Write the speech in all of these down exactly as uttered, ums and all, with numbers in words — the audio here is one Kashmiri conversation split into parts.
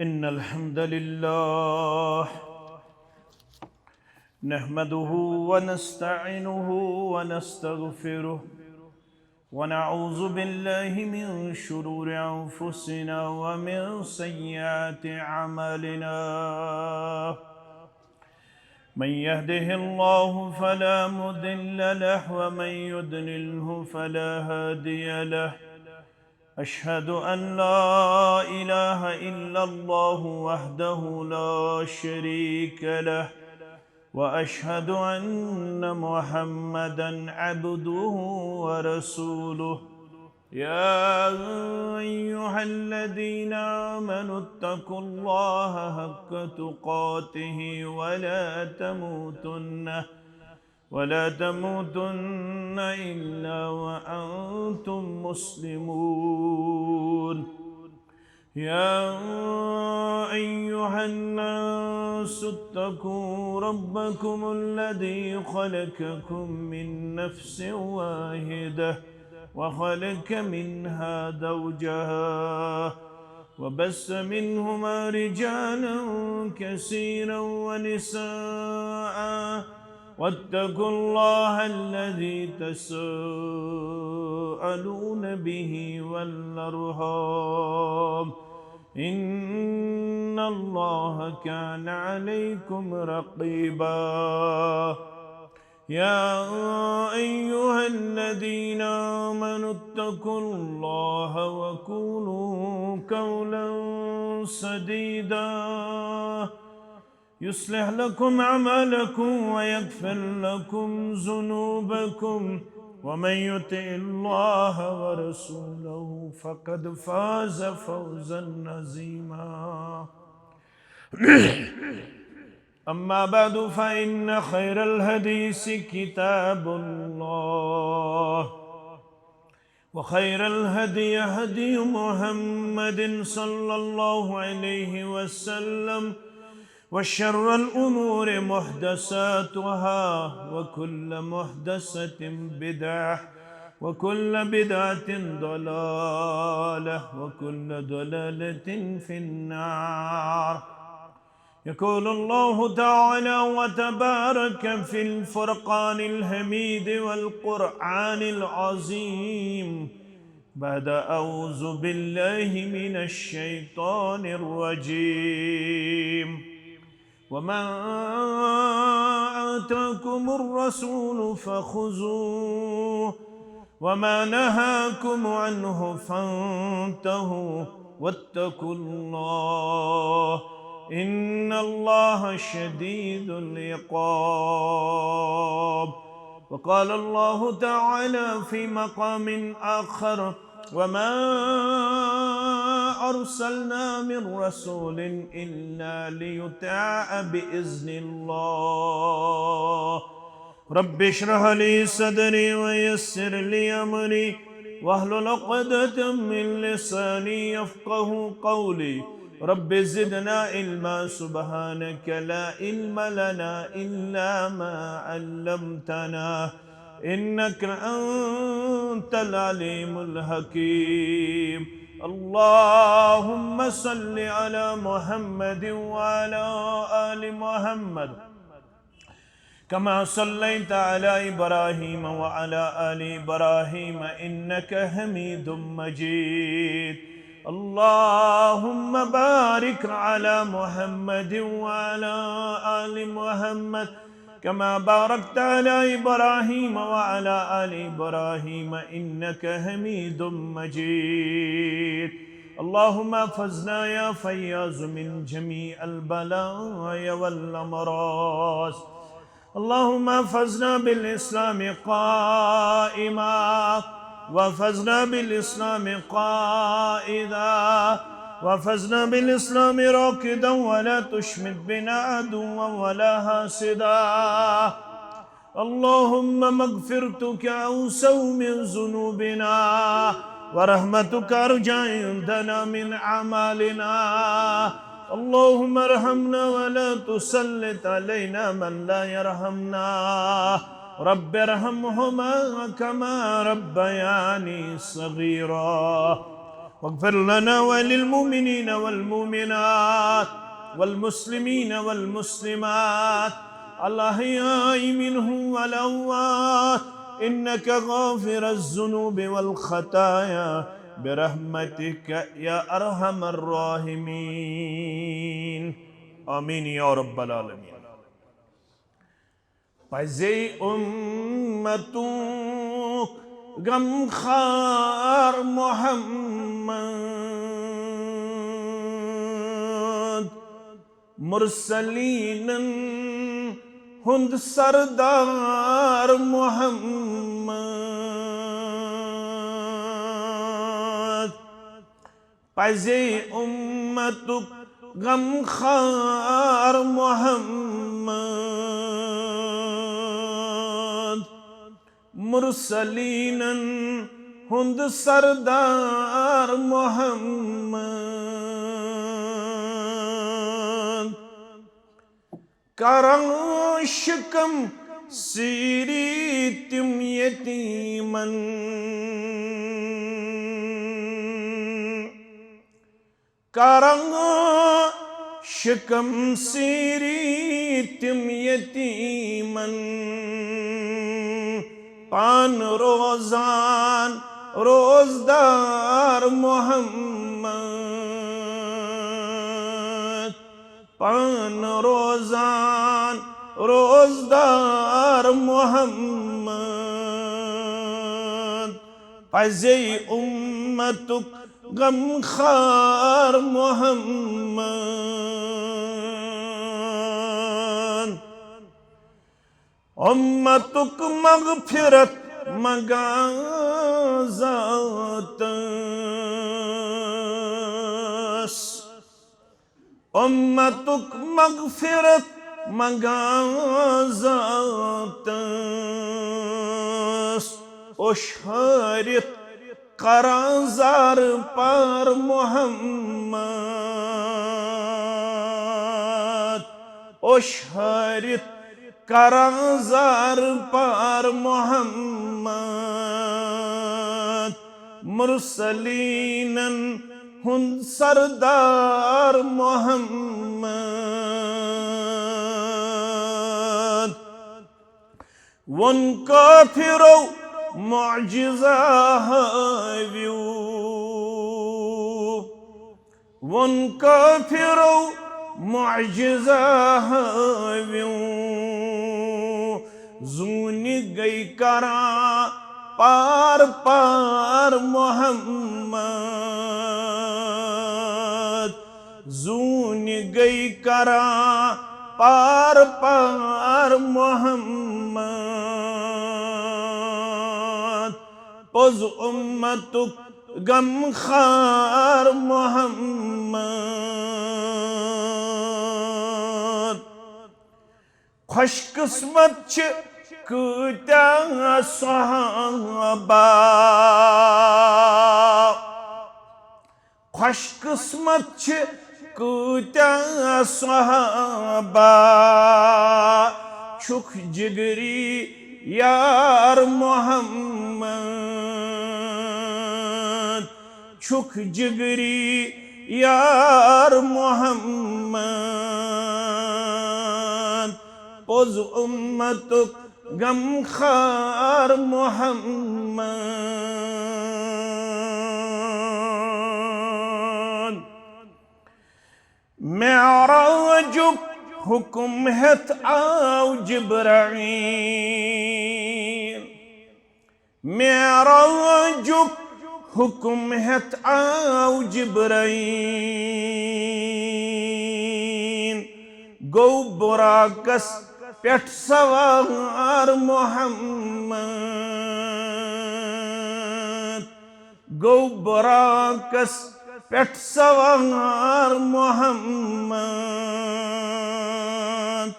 إن الحمد لله نحمده ونستعينه ونستغفره، ونعوذ بالله من شرور أنفسنا ومن سيئات أعمالنا. من يهده الله فلا مضل له، ومن يضلله فلا هادي له. أشهد أن لا إله إلا الله وحده لا شريك له، وأشهد أن محمدا عبده ورسوله. يا أيها الذين آمنوا اتقوا الله حق تقاته ولا تموتن ولا تموتن إلا وأنتم مسلمون. يا أيها الناس اتقوا ربكم الذي خلقكم من نفس واحدة وخلق منها زوجها وبث منهما رجالا كثيرا ونساء، واتقوا الله الذي تساءلون به والأرحام، إن الله كان عليكم رقيبا. يا أيها الذين آمنوا اتقوا الله وقولوا قولا سديدا، يصلح لكم أعمالكم ويغفر لكم ذنوبكم، ومن يطع الله ورسوله فقد فاز فوزا عظيما. أما بعد، فإن خير الحديث كتاب الله، وخير الهدي هدي محمد صلى الله عليه وسلم، وشر الأمور محدثاتها، وكل محدثة بدعة، وكل بدعة ضلالة، وكل ضلالة في النار. يقول الله تعالى وتبارك في الفرقان الحميد والقرآن العظيم بعد أعوذ بالله من الشيطان الرجيم: وما آتاكم الرسول فخذوه وما نهاكم عنه فانتهوا واتقوا الله إن الله شديد العقاب. وقال الله تعالى في مقام آخر: وما أرسلنا من رسول إلا ليطاع بإذن الله. رب اشرح لي صدري ويسر لي أمري واحلل عقدة من لساني يفقه قولي. رب زدنا علما، سبحانك لا علم لنا إلا ما علمتنا إنك أنت العليم الحكيم. اللهم صل على محمد وعلى آل محمد كما صليت على إبراهيم وعلى آل إبراهيم إنك حميد مجيد. اللهم بارك على محمد وعلى آل محمد كما باركت على إبراهيم وعلى آل إبراهيم إنك حميد مجيد. اللهم احفظنا يا فياض من جميع البلايا والأمراض. اللهم احفظنا بالإسلام قائما، واحفظنا بالإسلام قائدا، واحفظنا بالإسلام راقدا، ولا تشمت بنا عدوا ولا حاسدا. اللهم مغفرتك أوسع من ذنوبنا، ورحمتك أرجى عندنا من أعمالنا. اللهم ارحمنا ولا تسلط علينا من لا يرحمنا. رب ارحمهما كما ربياني صغيرا. واغفر لنا وللمؤمنين والمؤمنات والمسلمين والمسلمات الأحياء منهم والأموات إنك غافر الذنوب والخطايا برحمتك يا أرحم الراحمين. آمين يا رب العالمين. پزے امتک غمخوار محمد، مرسلینن ہند سردار محمد۔ پزے امتک غمخوار محمد، مرسلینن ہند سردار محمد۔ کران شکم سیری تم یتیمن، کران شکم سیری تم یتیمن، پان روزان روزدار محمد۔ پان روزان روزدار محمد، پزے امتک غمخوار محمد۔ امتک مغفرت منگان ذاتس، امتک مغفرت منگان ذاتس، اوش حٲرِتھ کران زار پار محمد، اوش حٲرِتھ کران زار پار محمد، مرسلینن ہند سردار محمد۔ وون کافرو معجزہ ہٲوِو، وون کافرو معجزہ ہٲوِو، زوٗنہِ گٔے کران پار پار محمد، زوٗنہِ گٔے کران پار پار محمد، پوٚز اُمتُک غمخوار محمد۔ خوش قسمت چھِ کۭتیاہ صحابہ، خوش قسمت چھِ کۭتیاہ صحابہ، چھُکھ جگری یار محمد، چھُکھ جگری یار محمد، پوٚز اُمتُک غمخوار محمد۔ معراجُک حُکم ہٮ۪تھ آو جبرائیل، معراجُک حُکم ہٮ۪تھ آو جبرائیل، گوٚو براقس پٮ۪ٹھ سوار محمد، گوٚو براقس پٮ۪ٹھ سوار محمد،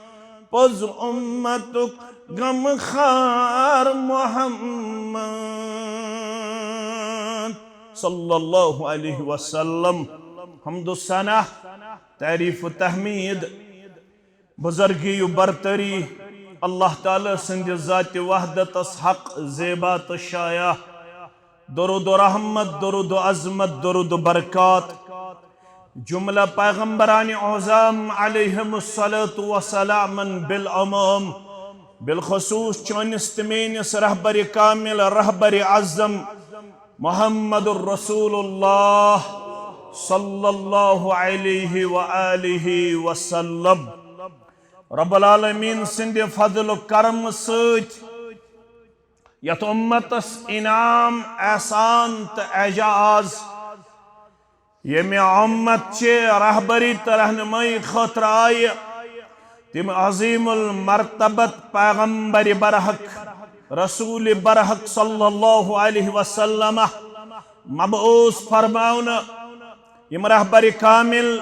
پوٚز اُمتُک غمخوار محمد صلی اللہ علیہ وسلم۔ حمد و ثنا، تعریف و تحمید، بزرگی و برتری اللہ تعالیٰ سٕنٛدِ ذاتِ وحدتس حق، زیبا تہٕ شایع۔ درود و رحمت، درود و عظمت، درود و برکات جملہ پیغمبران اعظم علیہم الصلوۃ والسلام بالعموم، بالخصوص چٲنِس تہٕ میٲنِس رہبر کامل، رہبر اعظم محمد رسول اللہ صلی اللہ علیہ وآلہ وسلم۔ رب العالمین سٕنٛدِ فضل و کرم سۭتۍ یتھ امتس انعام، احسان تہٕ اعزاز، ییٚمہِ امت چہِ رہبری تہٕ رہنمٲیی خٲطرٕ آیہِ، تِم عظیم المرتبت پیغمبر برحق، رسول برحق صلی اللہ علیہ وسلم مبعوث فرماونہٕ۔ یِم رہبر کامل،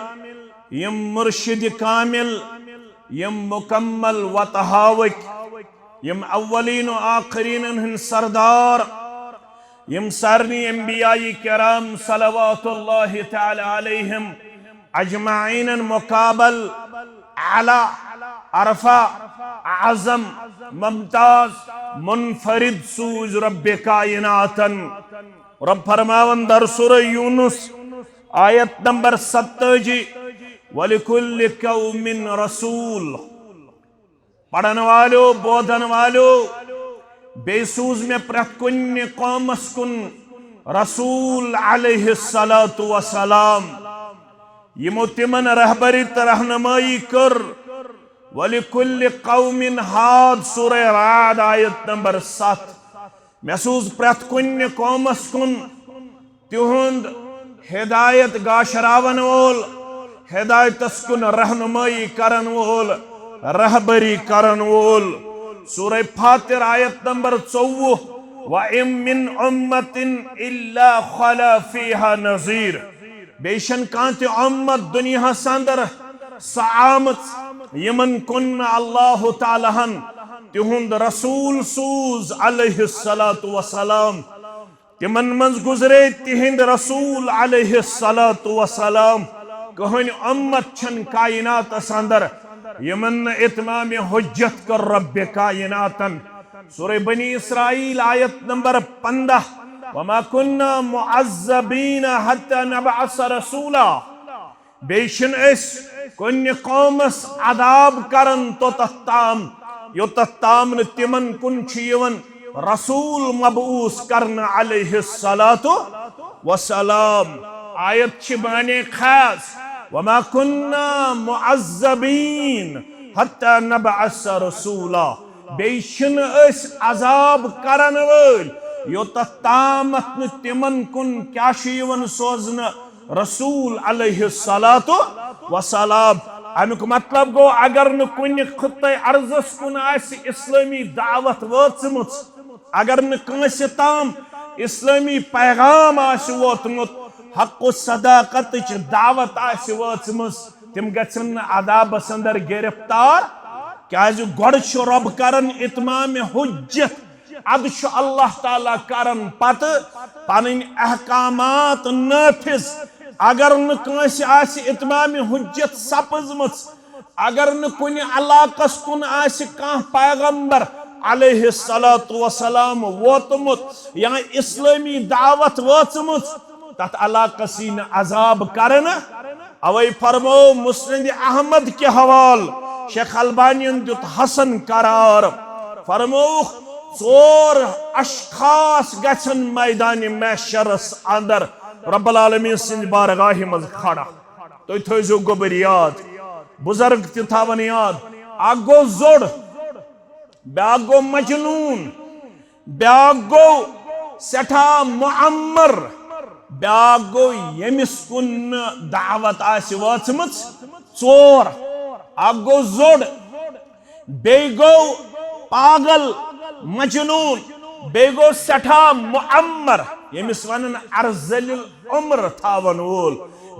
یِم مرشد کامل، یِم مکمل وتہاوٕکۍ، یِم اولین و آخرینن ہٕنٛدۍ سردار، یِم سارنٕے انبیاء کرام صلوات اللہ تعالی علیہم اجمعینن مقابل اعلیٰ، ارفع، اعظم، ممتاز، منفرد سوٗز رب کائناتن۔ رب فرماون در سورہ یونس، آیت نمبر ستٲجی، "ولکل قوم رسول"۔ پرن والو، بوزن والو، بیٚیہِ سوٗز مےٚ پرٛٮ۪تھ کُنہِ قومس کُن رسول علیہ الصلوۃ والسلام، یِمو تِمن رہبری تہٕ رہنمٲیی کٔر۔ ولکل قوم ہاد، سورہ رعد، آیت نمبر ستھ۔ مےٚ سوٗز پرٛٮ۪تھ کُنہِ قومس کُن تِہُنٛد ہدایت گاشراون وول، ہدایتس کُن رہنمٲیی کرن وول، رہبری کرن وول۔ سورہ فاطر، آیت نمبر ژوٚوُہ، "وَإِن مِّنْ أُمَّةٍ إِلَّا خَلَا فِيهَا نَذِيرٌ"۔ بیٚیہِ چھَنہٕ کانٛہہ تہِ اُمت دُنیاہَس اندر سۄ آمٕژ، یِمن کُن نہٕ اللہ تعالیٰ ہن تِہُنٛد رسول سوٗز علیہ الصلوۃ والسلام۔ تِمن منٛز گُزرے تِہنٛدۍ رسول علیہ الصلوۃ والسلام۔ کٕہٕنۍ اُمت چھَنہٕ کائناتس اندر یِمن نہٕ اتمام حجت کٔر رب کائناتن۔ سورہ بنی اسرائیل، آیت نمبر پندہ، "وما كنا معذبين حتى نبعث رسولا"۔ بیٚیہِ چھِنہٕ أسۍ کُنہِ قومس عذاب کران توٚتتھ تام، یوٚتتھ تام نہٕ تِمن کُن چھُ یِوان رسول مبعوث کرنہٕ علیہ الصلوۃ والسلام۔ آیت چھِ معنی خاص، "وما كنا معذبين حتى نبعث رسولا"۔ بیٚیہِ چھِنہٕ أسۍ عذاب کرن وٲلۍ یوٚتتھ تامتھ نہٕ تِمن کُن کیٛاہ چھُ یِوان سوزنہٕ، رسول علیہ الصلوۃ والسلام۔ امیُک مطلب گوٚو، اگر نہٕ کُنہِ خطہ ارضس کُن آسہِ اسلٲمی دعوت وٲژمٕژ، اگر نہٕ کٲنٛسہِ تام اسلٲمی پیغام آسہِ ووتمُت، حق و صداقتٕچ دعوت آسہِ وٲژمٕژ، تِم گژھن نہٕ عذابس اندر گرفتار، کیازِ گۄڈٕ چھُ رب کران اتمام حجت، ادٕ چھُ اللہ تعالیٰ کران پتہٕ پنٕنۍ احکامات نافذ۔ اگر نہٕ کٲنٛسہِ آسہِ اتمام حجت سپٕزمٕژ، اگر نہٕ کُنہِ علاقس کُن آسہِ کانٛہہ پیغمبر علیہ الصلوۃ والسلام ووتمُت یا اسلٲمی دعوت وٲژمٕژ، تتھ علاقس یی نہٕ عذاب کرنہٕ۔ اوے فرموو مسند احمد کہِ حوال، شیخ البانین دیُت حسن قرار، فرمووُکھ، ژور اشخاص گژھن میدان محشرس اندر رب العالمین سٕنٛدِ بارگاہہِ منٛز کھڑا۔ تُہۍ تھٲیزیو گوٚبٕرۍ یاد، بزرگ تہِ تھاون یاد۔ اکھ گوٚو زوٚڑ، بیاکھ گوٚو مجنون، بیاکھ گوٚو سٮ۪ٹھاہ معمر، بیاکھ گوٚو ییٚمِس کُن نہٕ دعوت آسہِ وٲژمٕژ۔ ژور، اکھ گوٚو زوٚڑ، بیٚیہِ گوٚو پاگل، مجنون، بیٚیہِ گوٚو سٮ۪ٹھاہ معمر، ییٚمِس ونان ارذل العمر تھاون وول،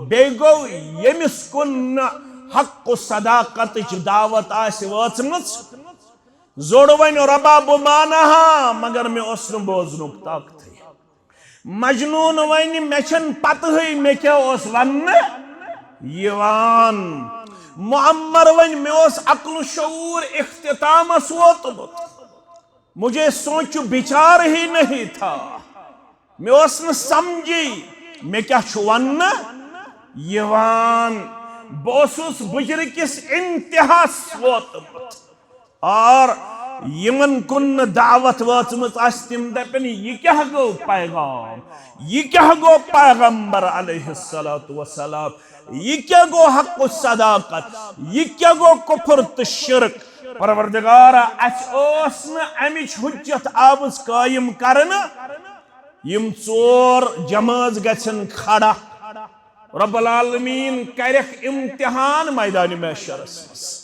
بیٚیہِ گوٚو ییٚمِس کُن نہٕ حق و صداقتٕچ دعوت آسہِ وٲژمٕژ۔ زوٚڑ وۄنۍ، "رۄبا، بہٕ مانہٕ ہا، مگر مےٚ اوس نہٕ بوزنُک طاقتٕے۔" مجنون وۄنۍ، "مےٚ چھَنہٕ پتہٕے مےٚ کیٛاہ اوس وننہٕ یِوان۔" معمر وۄنۍ، "مےٚ اوس عقل و شعور اختتامس ووتمُت، مجھے سوچ و بچار ہی نہیں تھا۔" مےٚ اوس نہٕ سمجھے مےٚ کیٛاہ چھُ وننہٕ یِوان۔ بہٕ اوسُس بُجرٕ کِس انتہاہس ووتمُت۔ اور یِمن کُن نہٕ دعوت وٲژمٕژ آسہِ، تِم دپن، "یہِ کیٛاہ گوٚو پیغام؟ یہِ کیٛاہ گوٚو پیغمبر علیہ الصلوۃ والسلام؟ یہِ کیٛاہ گوٚو حق و صداقت؟ یہِ کیٛاہ گوٚو کفر تہٕ شرک؟" پروردگارا، اسہِ اوس نہٕ امِچ حجت آمٕژ قٲیِم کرنہٕ۔ یِم ژور جمٲژ گژھن کھڑا، رب العالمین کرکھ امتحان میدان محشرس منٛز۔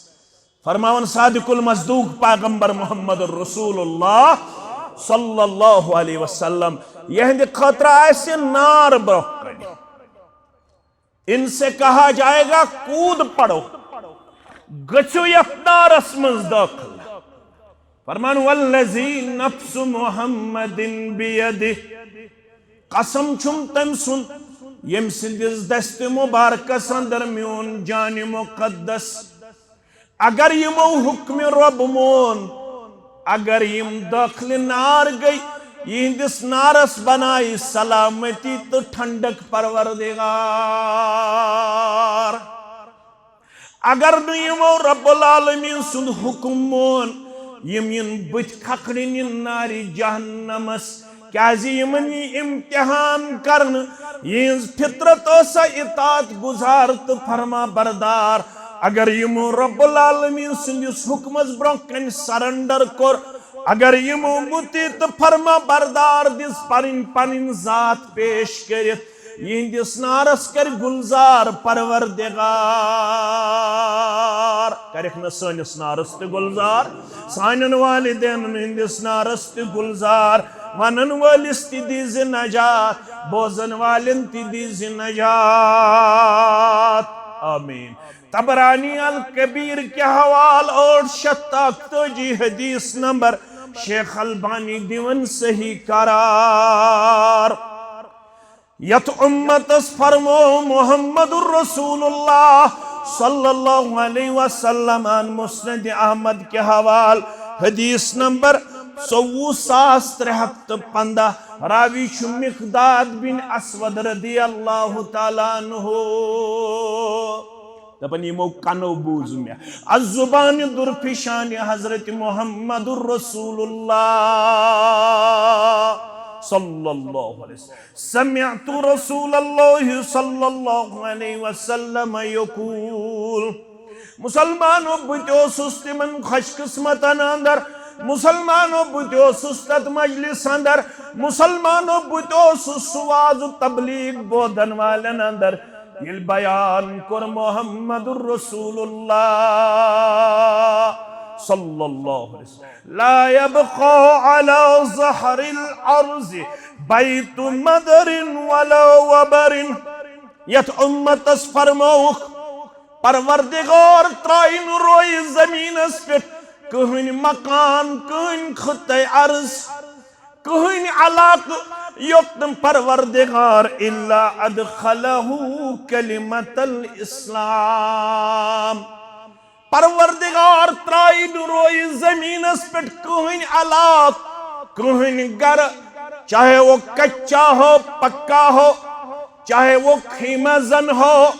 فرماون صادق المصدوق پیغمبر محمد رسول اللہ صلی اللہ علیہ وسلم، یہندِ خٲطرٕ آسہِ نار برونٛہہ کنہِ۔ ان سے کہا جائے گا، کود پڑو، گژھو یتھ نارس منٛز دٲخل۔ فرمان، "والذی نفس محمد بیدہ"، قسم چھُم تٔمۍ سُنٛد، ییٚمہِ سٕنٛدِس دستِ مبارکس اندر میون جانِ مقدس۔ اگر یِمو حکمِ رۄب مون، اگر یِم دٲخلِ نار گٔے، یِہنٛدِس نارس بنایہِ سلامتی تہٕ ٹھنڈک پروردگار۔ اگر نہٕ یِمو رب العالمین سُنٛد حکم مون، یِم یِن بٕتھِ کھکھرِ نِن نارِ جہنمس۔ کیازِ یِمن یی امتحان کرنہٕ، یِہنٛز فطرت ٲسا اطاعت گزار تہٕ فرما بردار۔ اگر یِمو رب العالمین سٕنٛدِس حکمس برونٛہہ کنہِ surrender کوٚر، اگر یِمو مُطیع تہٕ فرما بردار دِژ پنٕنۍ پنٕنۍ ذات پیش کٔرِتھ، یِہنٛدِس نارس کرِ گلزار پروردگار۔ کرکھ نہ سٲنِس نارس تہِ گلزار، سانٮ۪ن والدینن ہٕنٛدِس نارس تہِ گلزار، ونن وٲلِس تہِ دیٖزِ نجات، بوزن والٮ۪ن تہِ دیٖزِ نجات۔ آمین۔ طبرانی الکبیر کہِ حوالہٕ ٲٹھ شیٚتھ تہٕ اکتٲجی حدیث نمبر، شیخ البانی دِوان صحیح قرار۔ یتھ امتس فرمو محمد رسول اللہ صلی اللہ علیہ وسلم عن مسند احمد کہِ حوالہٕ، حدیث نمبر ژوٚوُہ ساس ترٛےٚ ہتھ تہٕ پنٛداہ، راوی چھُ مقداد بن اسود رضی اللہ تعالیٰ عنہ۔ دپان، یِمو کنو بوٗز مےٚ از زبانِ درفشانِ حضرت محمد رسول اللہ صلی اللہ علیہ وسلم۔ سمعت رسول اللہ صلی اللہ علیہ وسلم یقول۔ مسلمانو، بہٕ تہِ اوسُس تِمن خوش قسمتن اندر، مسلمانو، بہٕ تہِ اوسُس تتھ مجلس اندر، مسلمانو، بہٕ تہِ اوسُس سُہ وعظ و تبلیغ بوزن والٮ۪ن اندر، ییٚلہِ بیان کوٚر محمد رسول اللہ صلی اللہ علیہ وسلم، "لا يبقى على ظهر الأرض بيت مدر ولا وبر"، یتھ امتس فرمووُکھ، پروردگار ترٛایہِ نہٕ رویہِ زمینس پٮ۪ٹھ کٕہٕنۍ مکان، کٕہٕنۍ خطے ارض، کٕہٕنۍ علاقہٕ یوٚت نہٕ پروردگار الا ادخلہ کلمۃ الاسلام۔ پروردگار ترٛایہِ نہٕ رویہِ زمینس پٮ۪ٹھ کٕہٕنۍ علاقہٕ، کٕہٕنۍ گرٕ، چاہے وہ کچا ہو، پکا ہو، چاہے وہ خیمہ زن ہو،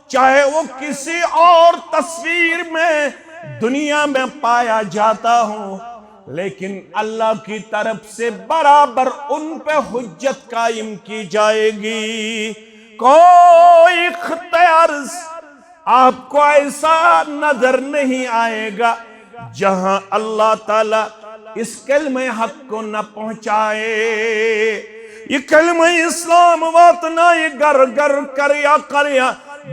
چاہے وہ کسی اور تصویر میں دنیا میں پایا جاتا ہو، لیکن اللہ کی طرف سے برابر ان پہ حجت قائم کی جائے گی۔ کوئی خطۂ ارض آپ کو ایسا نظر نہیں آئے گا جہاں اللہ تعالیٰ اس کلمہ حق کو نہ پہنچائے۔ یہ کلمہ اسلام واتنائے گھر گھر، قریہ قریہ،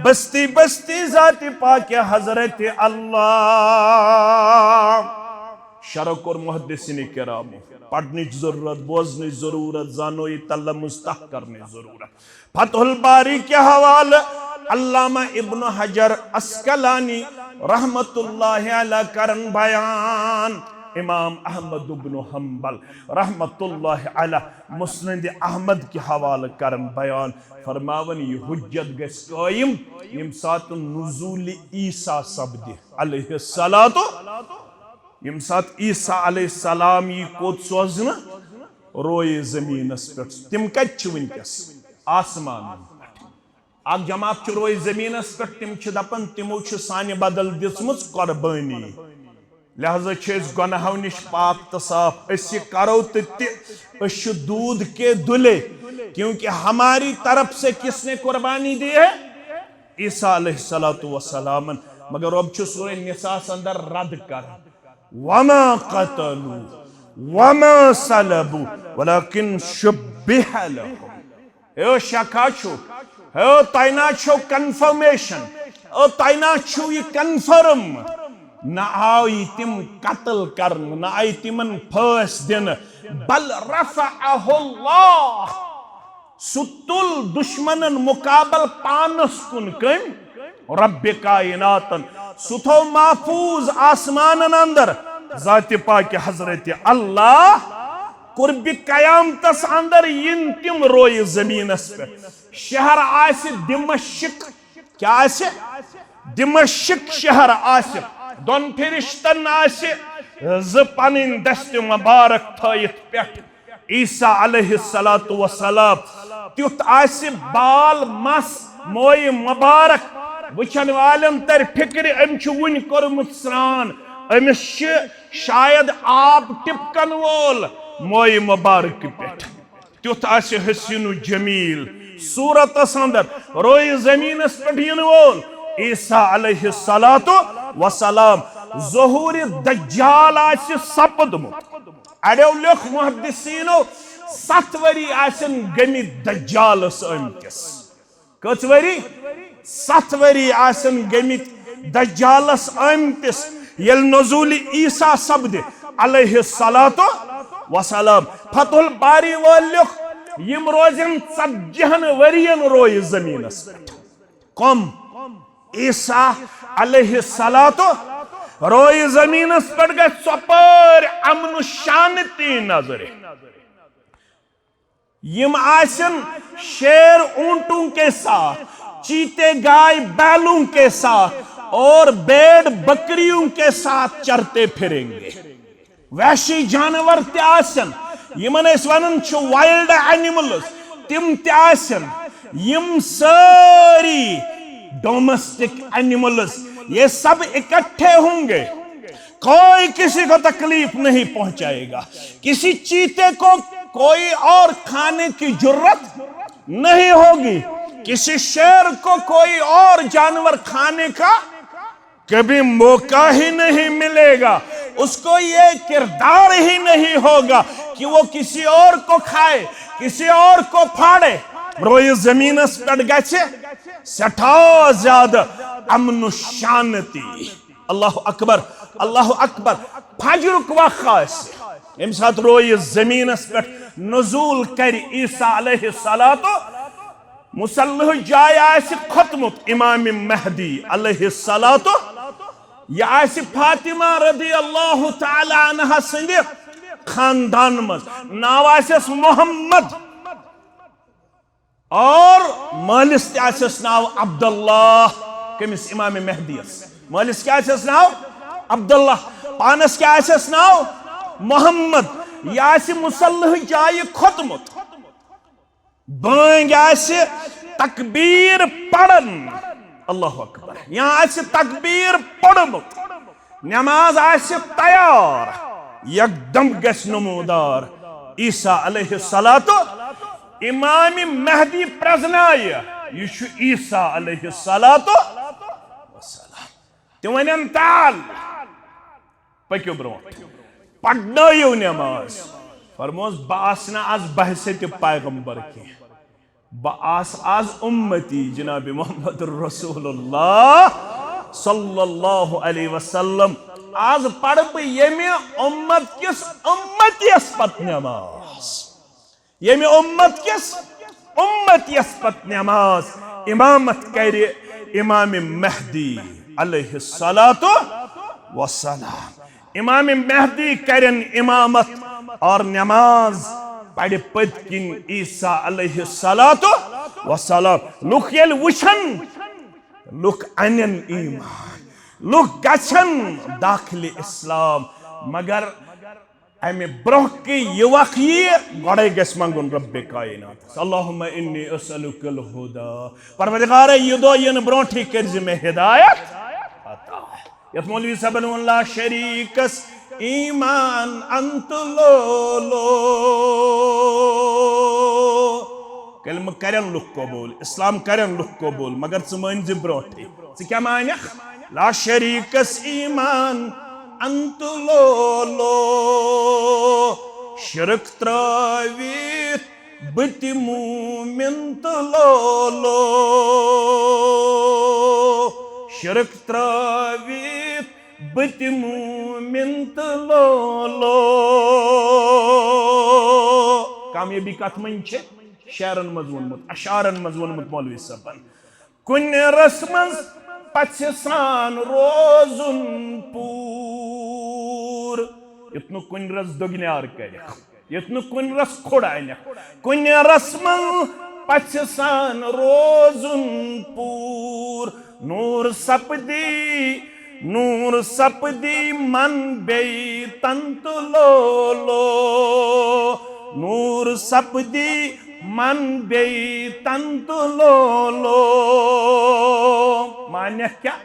بستی بستی ذات پاک حضرت اللہ۔ شرح کوٚر محدثین کرامو، پرنٕچ ضرورت، بوزنٕچ ضرورت، زانویی تلمس تحت کرنٕچ ضرورت۔ فتح الباری کہِ حوالہٕ علامہ ابن حجر عسقلانی رحمت اللہ علیہ کرن بیان، امام احمد ابن حنبل رحمت اللہ علیہ مسند احمد کہِ حوالہٕ کرن بیان، فرماون، یہِ حجت گژھِ قٲیِم ییٚمہِ ساتہٕ نزول عیسیٰ سپدِ علیہ الصلوۃ، ییٚمہِ ساتہٕ عیسیٰ علیہ السلام یی کوٚت سوزنہٕ؟ روئے زمینس پٮ۪ٹھ۔ تِم کتہِ چھِ وٕنکیٚس؟ آسمانن پٮ۪ٹھ۔ اکھ جماعت چھِ روئے زمینس پٮ۪ٹھ، تِم چھِ دپان تِمو چھِ سانہِ بدل دِژمٕژ قربٲنی، لہذا چھِ أسۍ گۄناہو نِش پاک تہٕ صاف۔ أسۍ یہِ کرو تہِ تہِ، أسۍ چھِ دودھ کے دھلے، کیونکہ ہماری طرف سے کس نے قربانی دی ہے؟ عیسیٰ علیہ الصلوۃ والسلام۔ مگر رب چھُ سورہ نساء اندر رد کران، وما قتلوا وما صلبوا ولكن شبه لهم۔ ہے شکا چھو، ہے تینا چھو کنفرمیشن، او تینا چھو یہ کنفرم۔ نہ آو یہ تم قتل کرن، نہ آئی تمن پھٲسۍ دن، بل رفعه اللہ۔ سُہ تُل دُشمنن مُقابل پانس کُن۔ کٔمۍ؟ رب کائناتن۔ سُہ تھوٚو محفوظ آسمانن اندر۔ ذاتِ پاکِ حضرت اللہ۔ قربِ قیامتس اندر یِن تِم رویہِ زمینس پٮ۪ٹھ۔ شہر آسہِ دمشق۔ کیا آسہِ؟ دمشق شہر آسہِ۔ دۄن فرشتن آسہِ زٕ پنٕنۍ دستِ مبارک تھٲیِتھ پٮ۪ٹھ۔ عیسیٰ علیہ الصلوۃ والسلام تیُتھ آسہِ بال مس مویہِ مبارک۔ وٕچھن والٮ۪ن ترِ فکرِ، أمۍ چھُ وُنہِ کوٚرمُت سرٛان، أمِس چھِ شاید آب ٹپکن وول مویہِ مبارکہِ پٮ۪ٹھ۔ تیُتھ آسہِ حسین و جمیل صورتس اندر روئے زمینس پٮ۪ٹھ یِنہٕ وول عیسیٰ علیہ الصلوۃ والسلام۔ ظہور دجال آسہِ سپدمُت۔ اڑیو لیوٚکھ محدثینو، ستھ ؤری آسن گٔمٕتۍ دجالس آمتِس۔ کٔژ ؤری؟ ستھ ؤری آسن گٔمٕتۍ دجالس آمتِس، ییٚلہِ نزول عیسیٰ سپدِ علیہ الصلوۃ والسلام۔ فتح الباری وٲلۍ لیوٚکھ، یِم روزن ژتجی ہن ؤرین رویہِ زمینس پٮ۪ٹھ۔ کم؟ عیسیٰ علیہ الصلوۃ۔ روئے زمینس پٮ۪ٹھ گژھِ ژۄپٲرۍ امن و شانتی نظرِ۔ یِم آسن شیر اونٹوں کے ساتھ، چیتے گائے بیلوں کے ساتھ اور بھیڑ بکریوں کے ساتھ چرتے پھریں گے۔ وحشی جانور تہِ آسن، یِمن أسۍ ونان چھِ وائلڈ اینیملز، تِم تہِ آسن۔ یِم سٲری ڈومیسٹک اینیملز، یہ سب اکٹھے ہوں گے، کوئی کسی کو تکلیف نہیں پہنچائے گا۔ کسی چیتے کو کوئی اور کھانے کی جرت نہیں ہوگی، کسی شیر کو کوئی اور جانور کھانے کا کبھی موقع ہی نہیں ملے گا، اس کو یہ کردار ہی نہیں ہوگا کہ وہ کسی اور کو کھائے، کسی اور کو پھاڑے۔ روئے زمینس پٮ۪ٹھ گژھِ سٮ۪ٹھاہ زیادٕ امن و شانتی۔ اللہ اکبر، اللہ اکبر۔ فجرک وقت آسہِ، ییٚمہِ ساتہٕ روئے زمینس پٮ۪ٹھ نزول کرِ عیسیٰ علیہ الصلوۃ، مصلح جایہِ آسہِ کھوٚتمُت امام مہدی علیہ الصلوۃ۔ یہِ آسہِ فاطمہ رضی اللہ تعالی عنہا سٕنٛدِ خاندان منٛز۔ ناو آسٮ۪س محمد اور مٲلِس تہِ آسٮ۪س ناو عبداللہ۔ کٔمِس؟ امام مہدیس۔ مٲلِس کیٛاہ آسٮ۪س ناو؟ عبداللہ۔ پانس کیٛاہ آسٮ۪س ناو؟ محمد۔ یہِ آسہِ مصلح جایہِ کھوٚتمُت۔ بٲنگۍ آسہِ تکبیر پران، اللہ اکبر، یا آسہِ تکبیر پوٚرمُت، نماز آسہِ تیار، یکدم گژھِ نمودار عیسیٰ علیہ الصلوۃ، امام مہدی پرزنایہِ، یہِ چھُ عیسیٰ علیہ الصلوۃ والسلام۔ تِم ونن، تعال، پٔکِو برونٛٹھ، پرنٲیِو نماز۔ فرموس، بہٕ آسہٕ نہٕ از بحیثیت پیغمبر کینٛہہ، بہٕ آسہٕ از امتی جناب محمد رسول اللہ صلی اللہ علیہ وسلم۔ از پرٕ بہٕ ییٚمہِ امت کِس امتیس پتہٕ نماز۔ ییٚمہِ امت کِس امتیس پتہٕ نماز امامت کرِ امام مہدی علیہ الصلوۃ والسلام۔ امام مہدی کرن امامت اور نماز پرِ پٔتۍ کِنۍ عیسیٰ علیہ الصلوۃ والسلام۔ لُکھ ییٚلہِ وٕچھن، لُکھ انن ایمان، لُکھ گژھن داخل اسلام، مگر امہِ برونٛہہ کہِ یہِ وق ییہِ، گۄڈے گژھِ منٛگُن رب کائناتس، اللہم انی اسألک الہدی۔ پروردگارے، یہِ دۄہ یِنہٕ برونٛٹھٕے کٔرۍ زِ مےٚ ہدایت عطا۔ یتھ مولوی صٲبن ووٚن، لا شریکس ایمان انت لولو۔ کلمہٕ کرن لُکھ قبول، اسلام کرن لُکھ قبول، مگر ژٕ مٲنۍ زِ برونٛٹھٕے۔ ژٕ کیٛاہ مانکھ؟ لا شریکس ایمان انت لولو۔ شرک ترٲوِتھ بہٕ تہِ مومن تہٕ لولو۔ شرک ترٲوِتھ بہٕ تہِ مومن تہٕ لولو۔ کامیٲبی کتھ منٛز چھِ؟ شعرن منٛز ووٚنمُت، اشعارن منٛز ووٚنمُت مولوی صٲبن۔ کُنہِ رس منٛز پژھِ سان روزُن پوٗر۔ یُتھ نہٕ کُنہِ رس دۄگنیار کرِ، یُتھ نہٕ کُنہِ رس کھُڑ انہِ۔ کُنہِ رس منٛز پژھِ سان روزُن پوٗر۔ نوٗر سپدی، نوٗر سپدی من بیٚیہِ تن تہٕ لولو۔ نوٗر سپدی من بیٚیہِ تن تہٕ لولو۔ مانکھ کیٛاہ؟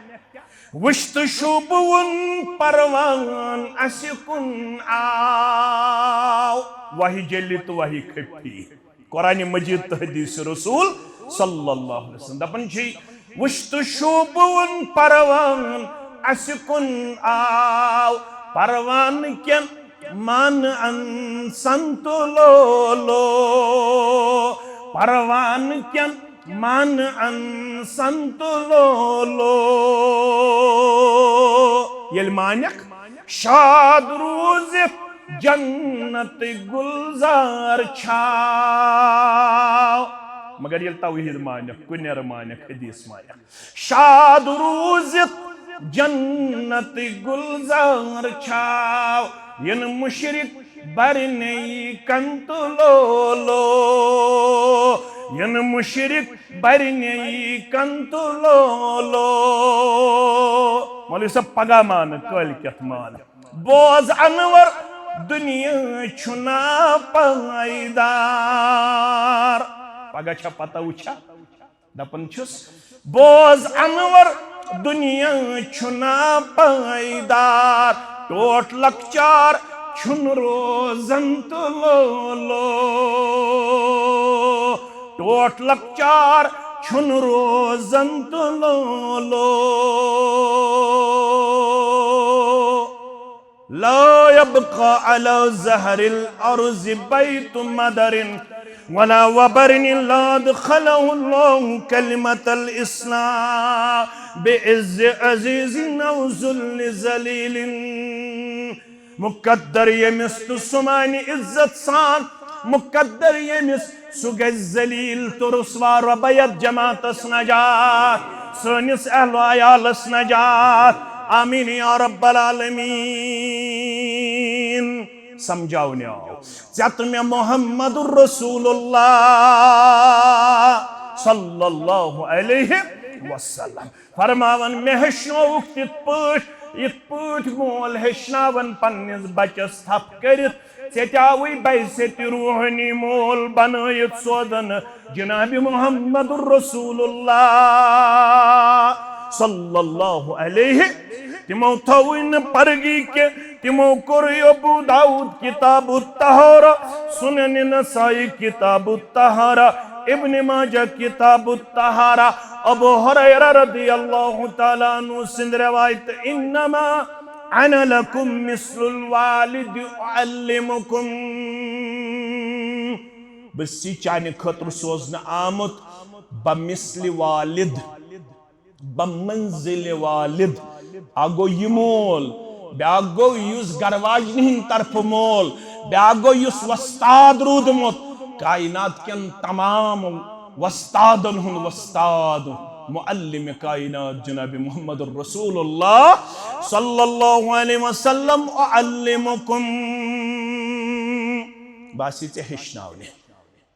وُچھ تہٕ شوٗبوُن پروان اسہِ کُن آو۔ وحی جلی تہٕ وحی خفی۔ قرآن مجید تہٕ حدیث رسول صلی اللہ علیہ وسلم دپان چھِ، وُچھ تہٕ شوٗبوُن پروان اسہِ کُن آو۔ پروان کٮ۪ن من انسن تہٕ لولو۔ پروان کٮ۪ن من انسن تہٕ لولو۔ ییٚلہِ مانکھ، شاد روٗزِتھ جنت گلزار چھاو۔ مگر ییٚلہِ توحید مانکھ، کُنیر مانکھ، حدیث مانکھ، شاد روٗزِتھ جنت گلزار چھاو۔ ین مشرک برنے کنت لولو، ین مشرک برنے کنت لولو۔ مولوی صٲب، پگاہ مانہٕ، کٲلۍ کٮ۪تھ مانہٕ۔ بوز انور دُنیا چھُنا پایدار۔ پگاہ چھا پتہ وٕچھا؟ دپان چھُس، بوز انور دُنیا چھُنا پایدار، ٹوٹھ لۄکچار چھُنہٕ روزان تہٕ لولو، ٹوٹھ لۄکچار چھُنہٕ روزان تہٕ لولو۔ لا يبقى على ظهر الأرض بيت مدر ولا وبر إلا أدخله الله كلمة الإسلام بعز عزيز أو ذل ذليل۔ مقدر ییٚمِس تہٕ سُہ مانہِ عزت سان، مقدر ییٚمِس سُہ گژھِ ذلیل تہٕ رسوا۔ رۄبہ یتھ جماعتس نجات، سٲنِس اہل و عیالس نجات۔ آمین یا رب العالمین۔ سمجھاونہِ آو ژےٚ تہٕ مےٚ محمد رسول اللہ صلی اللہ علیہ وسلم۔ فرماوان، مےٚ ہیٚچھنووُکھ تِتھ پٲٹھۍ، یِتھ پٲٹھۍ مول ہیٚچھناوان پننِس بچس تھپھ کٔرِتھ۔ ژےٚ تہِ آوُے بحیثیت روحٲنی مول بنٲیِتھ سوزنہٕ جناب محمد رسول اللہ صلی اللہ علیہ۔ تِمو تھووُے نہٕ پرگی کینٛہہ، تِمو کوٚرُے ابو داؤد کتاب الطہارہ، سنن نسائی کتاب الطہارہ، ابن ماجہ کتاب الطہارہ، ابو ہریرہ رضی اللہ تعالیٰ عنہ سٕنٛز روایت، انما انا لکم مثل الوالد اعلمکم۔ بہٕ چھُسے چانہِ خٲطرٕ سوزنہٕ آمُت بمثل والد، بمنزل والد۔ اکھ گوٚو یہِ مول، بیٛاکھ گوٚو یُس گرٕ واجنہِ ہٕنٛدِ طرفہٕ مول، بیٛاکھ گوٚو یُس وۄستاد روٗدمُت، کائنات کٮ۪ن تمام وۄستادن ہُنٛد وۄستاد، معلم کائنات جناب محمد رسول اللہ صلی اللہ علیہ وسلم، اعلمکم، بہٕ آسے ژےٚ ہیٚچھناونہِ۔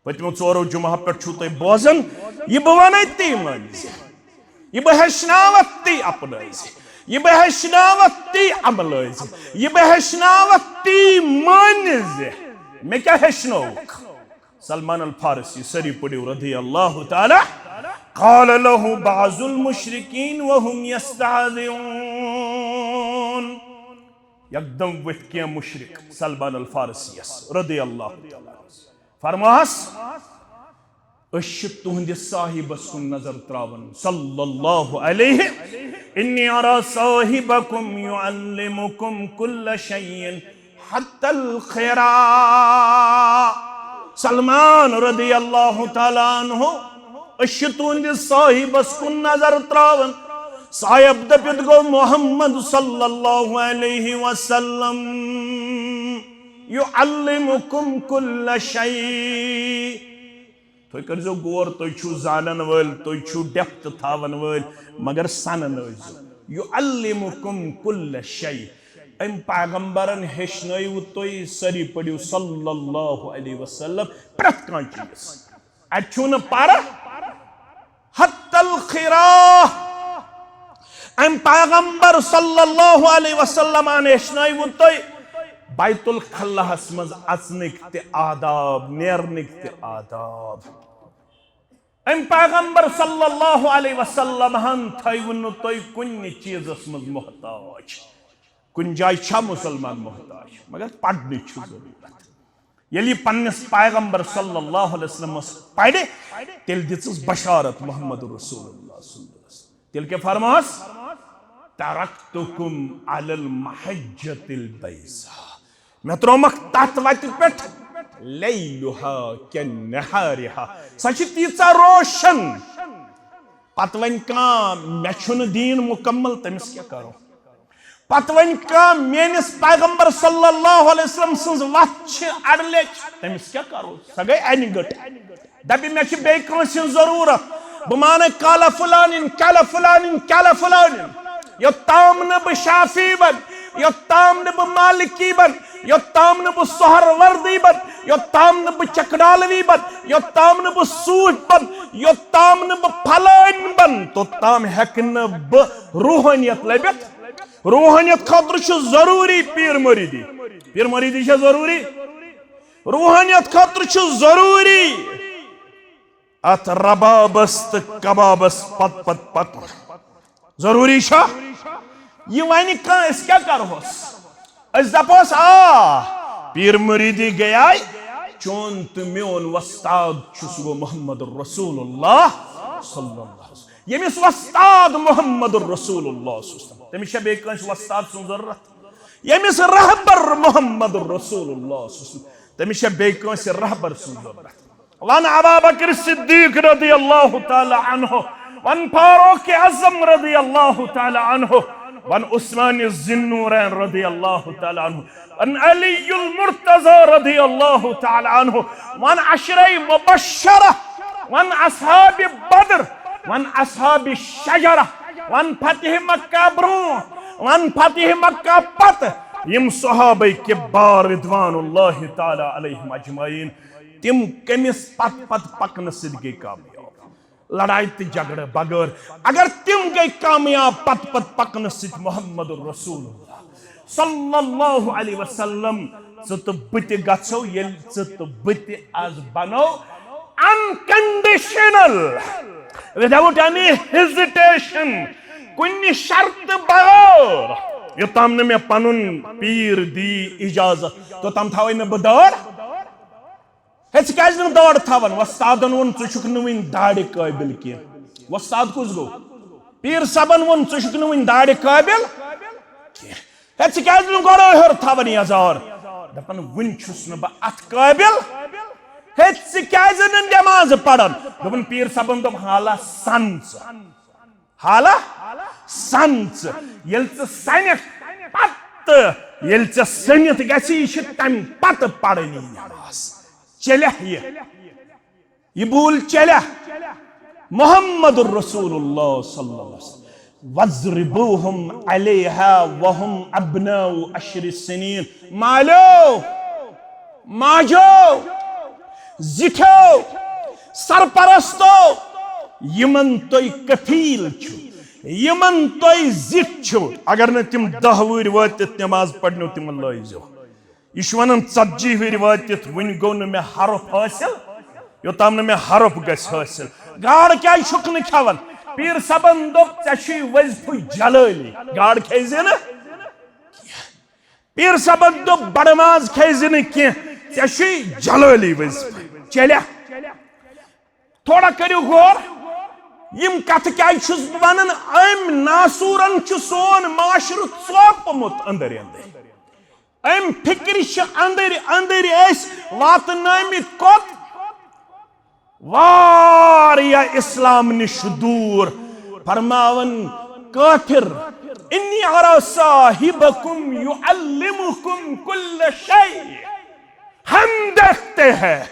پٔتمیو ژورو جمعہ پٮ۪ٹھ چھُو تُہۍ بوزان، یہِ بہٕ وَنَے تی وَنہِ زِ یہِ بہٕ ہیٚچھناوَتھ تی اپنٲوزِ، یہِ بہٕ ہیٚچھناوَتھ تی عملٲوزِ، یہِ بہٕ ہیٚچھناوَتھ تی مٲنزِ۔ مےٚ کیٛاہ ہیٚچھنووُکھ؟ سلمان الفارسی، سٲری پٔرِو رضی اللہ تعالیٰ۔ قال له بعض المشركين وهم يستهزئون۔ یکدم ؤتھۍ کینٛہہ مشرک سلمان الفارسیس رضی اللہ تعالیٰ عنہ۔ فرماہس، أسۍ چھِ تُہنٛدِس صاحبس کُن نظر تراوان، صلی اللہ علیہ۔ انی ارا صاحبکم یعلمکم کل شیء حتی الخرا۔ سلمان رضی اللہ تعالیٰ عنہ، أسۍ چھِ تُہنٛدِس صاحبس کُن نظر تراوان۔ صاحب دٔپِتھ گوٚو محمد صلی اللہ علیہ وسلم، یعلمکم کل شیء۔ تُہۍ کٔرزیو غور، تُہۍ چھِو زانن وٲلۍ، تُہۍ چھِو depth تھاون وٲلۍ، مگر سنن ٲسۍزیو۔ یعلمکم کل شیء۔ أمۍ پیغمبرن ہیٚچھنٲیوٕ تُہۍ، سٲری پٔرِو صلی اللہ علیہ وسلم، پرٛٮ۪تھ کانٛہہ چیٖز۔ اَتہِ چھُو نہٕ پرٕ، حتی الخرا۔ أمۍ پیغمبر صلی اللہ علیہ وسلمن ہیٚچھنٲیوٕ تُہۍ بیت الخلاہس منٛز اژنٕکۍ تہِ آداب، نیرنٕکۍ تہِ آداب۔ أمۍ پیغمبر صلی اللہ علیہ وسلمن تھٲیوٕ نہٕ تُہۍ کُنہِ چیٖزس منٛز محتاج۔ کُنہِ جایہِ چھا مُسلمان محتاج، مگر پرنٕچ چھِ ضروٗرت۔ ییٚلہِ یہِ پننِس پیغمبر صلی اللہ علیہ وسلمس پرِ، تیٚلہِ دِژٕس بشارت محمد رسول اللہ صلی اللہ علیہ وسلم۔ تیٚلہِ کیٛاہ فرماہس؟ ترکتکم علی المحجۃ البیضاء۔ مےٚ ترٛوومکھ تتھ وتہِ پٮ۪ٹھ، لیلہا کنہارہا، سۄ چھِ تیٖژاہ روشن۔ پتہٕ وۄنۍ کانٛہہ مےٚ چھُنہٕ دیٖن مُکمل، تٔمِس کیٛاہ کرو؟ پتہٕ وۄنۍ کانٛہہ میٲنِس پیغمبر صلی اللہ علیہ وسلم سٕنٛز وتھ چھِ اڑلیٚچ، تٔمِس کیٛاہ کرو؟ سۄ گٔے انہِ گٔٹ۔ دپہِ مےٚ چھِ بیٚیہِ کٲنٛسہِ ہٕنٛز ضروٗرت، بہٕ مانَے قال فلانن، قال فلانن، قال فلانن۔ یوٚتام نہٕ بہٕ شافعی بن، یوٚتام نہٕ بہٕ مالکی بن، یوٚتام نہٕ بہٕ سہروردی بن، یوٚتام نہٕ بہٕ چکڈالوی بن، یوٚتام نہٕ بہٕ صوفی بن، یوٚتام نہٕ بہٕ فلٲنۍ بن، توٚتام ہیٚکہٕ نہٕ بہٕ روحٲنیت لٔبِتھ۔ روحٲنیت خٲطرٕ چھُ ضروٗری پیٖر مریٖدی۔ پیٖر مریٖدی چھےٚ ضروٗری۔ روحٲنیت خٲطرٕ چھُ ضروٗری اتھ ربابس تہٕ کبابس پتہٕ پتہٕ پکُن۔ ضروٗری چھا؟ یہِ ونہِ کانٛہہ، أسۍ کیٛاہ کرہوس؟ أسۍ دپوس، آ، پیٖر مریٖدی گٔیے، چون تہٕ میون وۄستاد چھُ، سُہ گوٚو محمد رسول اللہ صلی اللہ علیہ وسلم۔ ییٚمِس وۄستاد محمد رسول اللہ صلی اللہ علیہ وسلم، تٔمِس چھا بیٚیہِ کٲنٛسہِ وۄستاد سٕنٛز ضروٗرت؟ ییٚمِس رہبر محمد رسول اللہ صلی اللہ علیہ وسلم، تٔمِس چھا بیٚیہِ کٲنٛسہِ رہبر سٕنٛز ضروٗرت؟ وَن ابا بکر صدیق رضی اللہ تعالیٰ عنہ، وَن فاروق اعظم رضی اللہ تعالیٰ عنہ، وَن عثمان ذی النورین رضی اللہ تعالیٰ عنہ، وَن علی المرتضی رضی اللہ تعالیٰ عنہ، وَن عشرہ مبشرہ، وَن اصحاب بدر، وَن اصحاب شجرہ، وَن فتح مکہ برونٛہہ، وَن فتح مکہ پتہٕ، یِم صحابہ کبار رضوان اللہ تعالیٰ علیہم اجمعین، تِم کٔمِس پتہٕ پتہٕ پکنہٕ سۭتۍ گٔے کامیاب؟ لڑایہِ تہٕ جھگڑٕ بغٲر اگر تِم گٔے کامیاب پتہٕ پتہٕ پکنہٕ سۭتۍ محمد رسول اللہ صلی اللہ علیہ وسلم، ژٕ تہٕ بہٕ تہِ گژھو، ییٚلہِ ژٕ تہٕ بہٕ تہِ از بنو unconditional، without any hesitation، کُنہِ شرطہٕ بغٲر، یوٚتام نہٕ مےٚ پنُن پیٖر دی اجازت، توٚتام تھاوے نہٕ بہٕ دٲر۔ ہے، ژٕ کیازِ نہٕ دٲر تھاوان؟ وۄستادن ووٚن، ژٕ چھُکھ نہٕ وُنہِ دارِ قٲبِل کینٛہہ۔ وۄستاد کُس گوٚو؟ پیٖر صٲبن ووٚن، ژٕ چھُکھ نہٕ وُنہِ دارِ قٲبِل کینٛہہ۔ ہے، ژٕ کیازِ نہٕ گۄڈٕ ہیوٚر تھاوان یزار؟ دپان، وُنہِ چھُس نہٕ بہٕ اتھ قٲبِل۔ ہے، ژٕ کیازِ نہٕ نٮ۪مازٕ پران؟ دوٚپُن، پیٖر صٲبن دوٚپ، حالا سن ژٕ۔ حالا سن ژٕ۔ ییٚلہِ ژٕ سنکھ پتہٕ، ییٚلہِ ژےٚ سٔنِتھ گژھِ، یہِ چھِ تمہِ پتہٕ پرٕنۍ یہِ نٮ۪ماز۔ چلہ یہِ۔ یہِ بوٗل چلہ۔ محمد رسول اللہ صلی اللہ علیہ وسلم۔ وَاضْرِبُوهُمْ عَلَيْهَا وَهُمْ أَبْنَاءُ عَشْرِ سِنِينَ۔ مالیو، ماجو، زِٹھیو، سرپرستو، یِمن تُہۍ کفیل چھِو، یِمن تۄہہِ زِٹھۍ چھِو، اگر نہٕ تِم دَہ وُہٕرۍ وٲتِتھ نٮ۪ماز پرنو، تِمن لٲیزیو۔ یہِ چھُ ونان، ژتجی وُہٕرۍ وٲتِتھ وُنہِ گوٚو نہٕ مےٚ حرف حٲصِل، یوٚتام نہٕ مےٚ حرف گژھِ حٲصِل۔ گاڈ کیازِ چھُکھ نہٕ کھٮ۪وان؟ پیٖر صٲبن دوٚپ، ژےٚ چھُے وظیفہٕ جلٲلی، گاڈ کھیزِ نہٕ۔ پیٖر صٲبن دوٚپ، بڑٕ ماز کھیزِ نہٕ کینٛہہ، ژےٚ چھُے جلٲلی وظیفہٕ۔ چلیا؟ تھوڑا کٔرِو غور، یِم کتھٕ کیازِ چھُس بہٕ ونان؟ أمۍ ناسوٗرن چھُ سون معاشرٕ ژوپمُت أنٛدرۍ أنٛدرۍ۔ أمۍ فکرِ چھِ أنٛدرۍ أنٛدرۍ أسۍ واتنٲومٕتۍ کوٚت؟ واریاہ اسلام نِش دوٗر۔ فرماوان کٲفِر، "انی ارا صاحبکم یعلمکم کل شیء، ہم دیکھتے ہیں۔"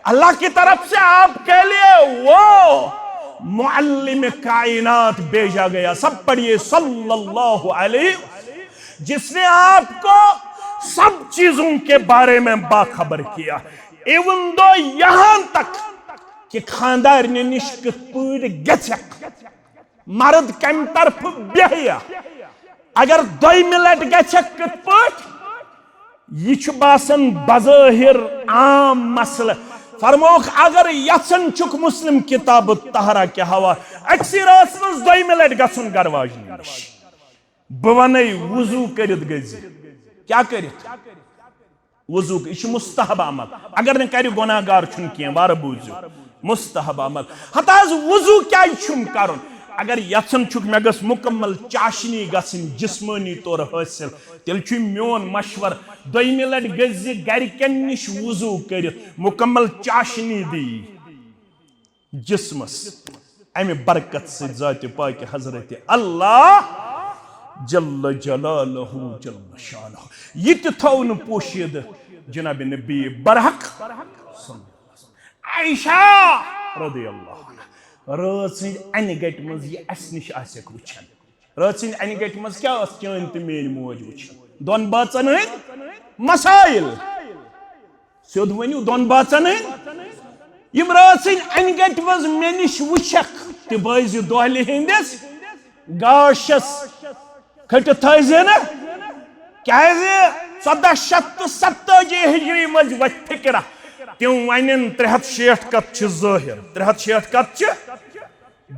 اللہ کی طرف سے آپ کے لیے وہ معلم کائنات بھیجا گیا۔ سب پڑھیے، صلی اللہ علیہ، جس نے آپ کو سب چیزوں کے بارے میں باخبر کیا۔ ایون دو یہاں تک کہ خاندارنہِ نِش کِتھ پٲٹھۍ گژھکھ، مرد کمہِ طرفہٕ بیہیا، اگر دوٚیمہِ لٹہِ گژھکھ کِتھ پٲٹھۍ، یہِ چھُ باسان بظٲہر عام مسلہٕ۔ فرمووُکھ، اگر یژھان چھُکھ، مسلم کتاب الطہارہ کہِ حوالہٕ، أکسٕے رٲژ منٛز دوٚیمہِ لٹہِ گژھُن گرٕ واجنہِ نِش۔ بہٕ ونے، وضو کٔرِتھ گٔژھۍ زِ۔ کیٛاہ کٔرِتھ؟ وضو، یہِ چھُ مستحب عمل۔ اگر نہٕ کَرِ، گۄناہ گار چھُنہٕ کینٛہہ۔ وارٕ بوٗزِو، مستحب عمل۔ ہتہٕ حظ، وضو کیٛازِ چھُم کَرُن؟ اگر یَژھان چھُکھ مےٚ گٔژھ مُکمل چاشنی گژھٕنۍ جسمٲنی طور حٲصِل، تیٚلہِ چھُ میون مشورٕ، دوٚیمہِ لٹہِ گٔژھۍ زِ گرِکٮ۪ن نِش وضو کٔرِتھ، مُکمل چاشنی دی جسمس۔ امہِ برکت سۭتۍ ذاتِ پاکہِ حضرت اللہ جل جلالہ جل شانہ۔ یہِ تہِ تھوو نہٕ پوشیدٕ جناب نبی برحق۔ عائشہ رضی اللہ عنہا، رٲژ ہٕنٛزِ انہِ گٹہِ منٛز یہِ اسہِ نِش آسٮ۪کھ وٕچھان۔ رٲژ ہٕنٛزِ انہِ گٹہِ منٛز کیٛاہ ٲس چٲنۍ تہٕ میٲنۍ موج وٕچھان؟ دۄن بٲژن ہٕنٛدۍ مسائل۔ سیوٚد ؤنِو، دۄن بٲژن ہٕنٛدۍ۔ یِم رٲژ ہٕنٛزِ انہِ گٹہِ منٛز مےٚ نِش وٕچھکھ تہٕ بٲزِ دۄہلہِ ہٕنٛدِس گاشس کھٔٹِتھ تھٲوزِ نہٕ۔ کیازِ؟ ژۄدہ شیٚتھ تہٕ ستتٲجی ہجری منٛز وۄتھِ فکرہ، تِم ونن، ترٛےٚ ہتھ شیٹھ کتھ چھِ ظٲہر، ترٛےٚ ہتھ شیٹھ کتھ چھِ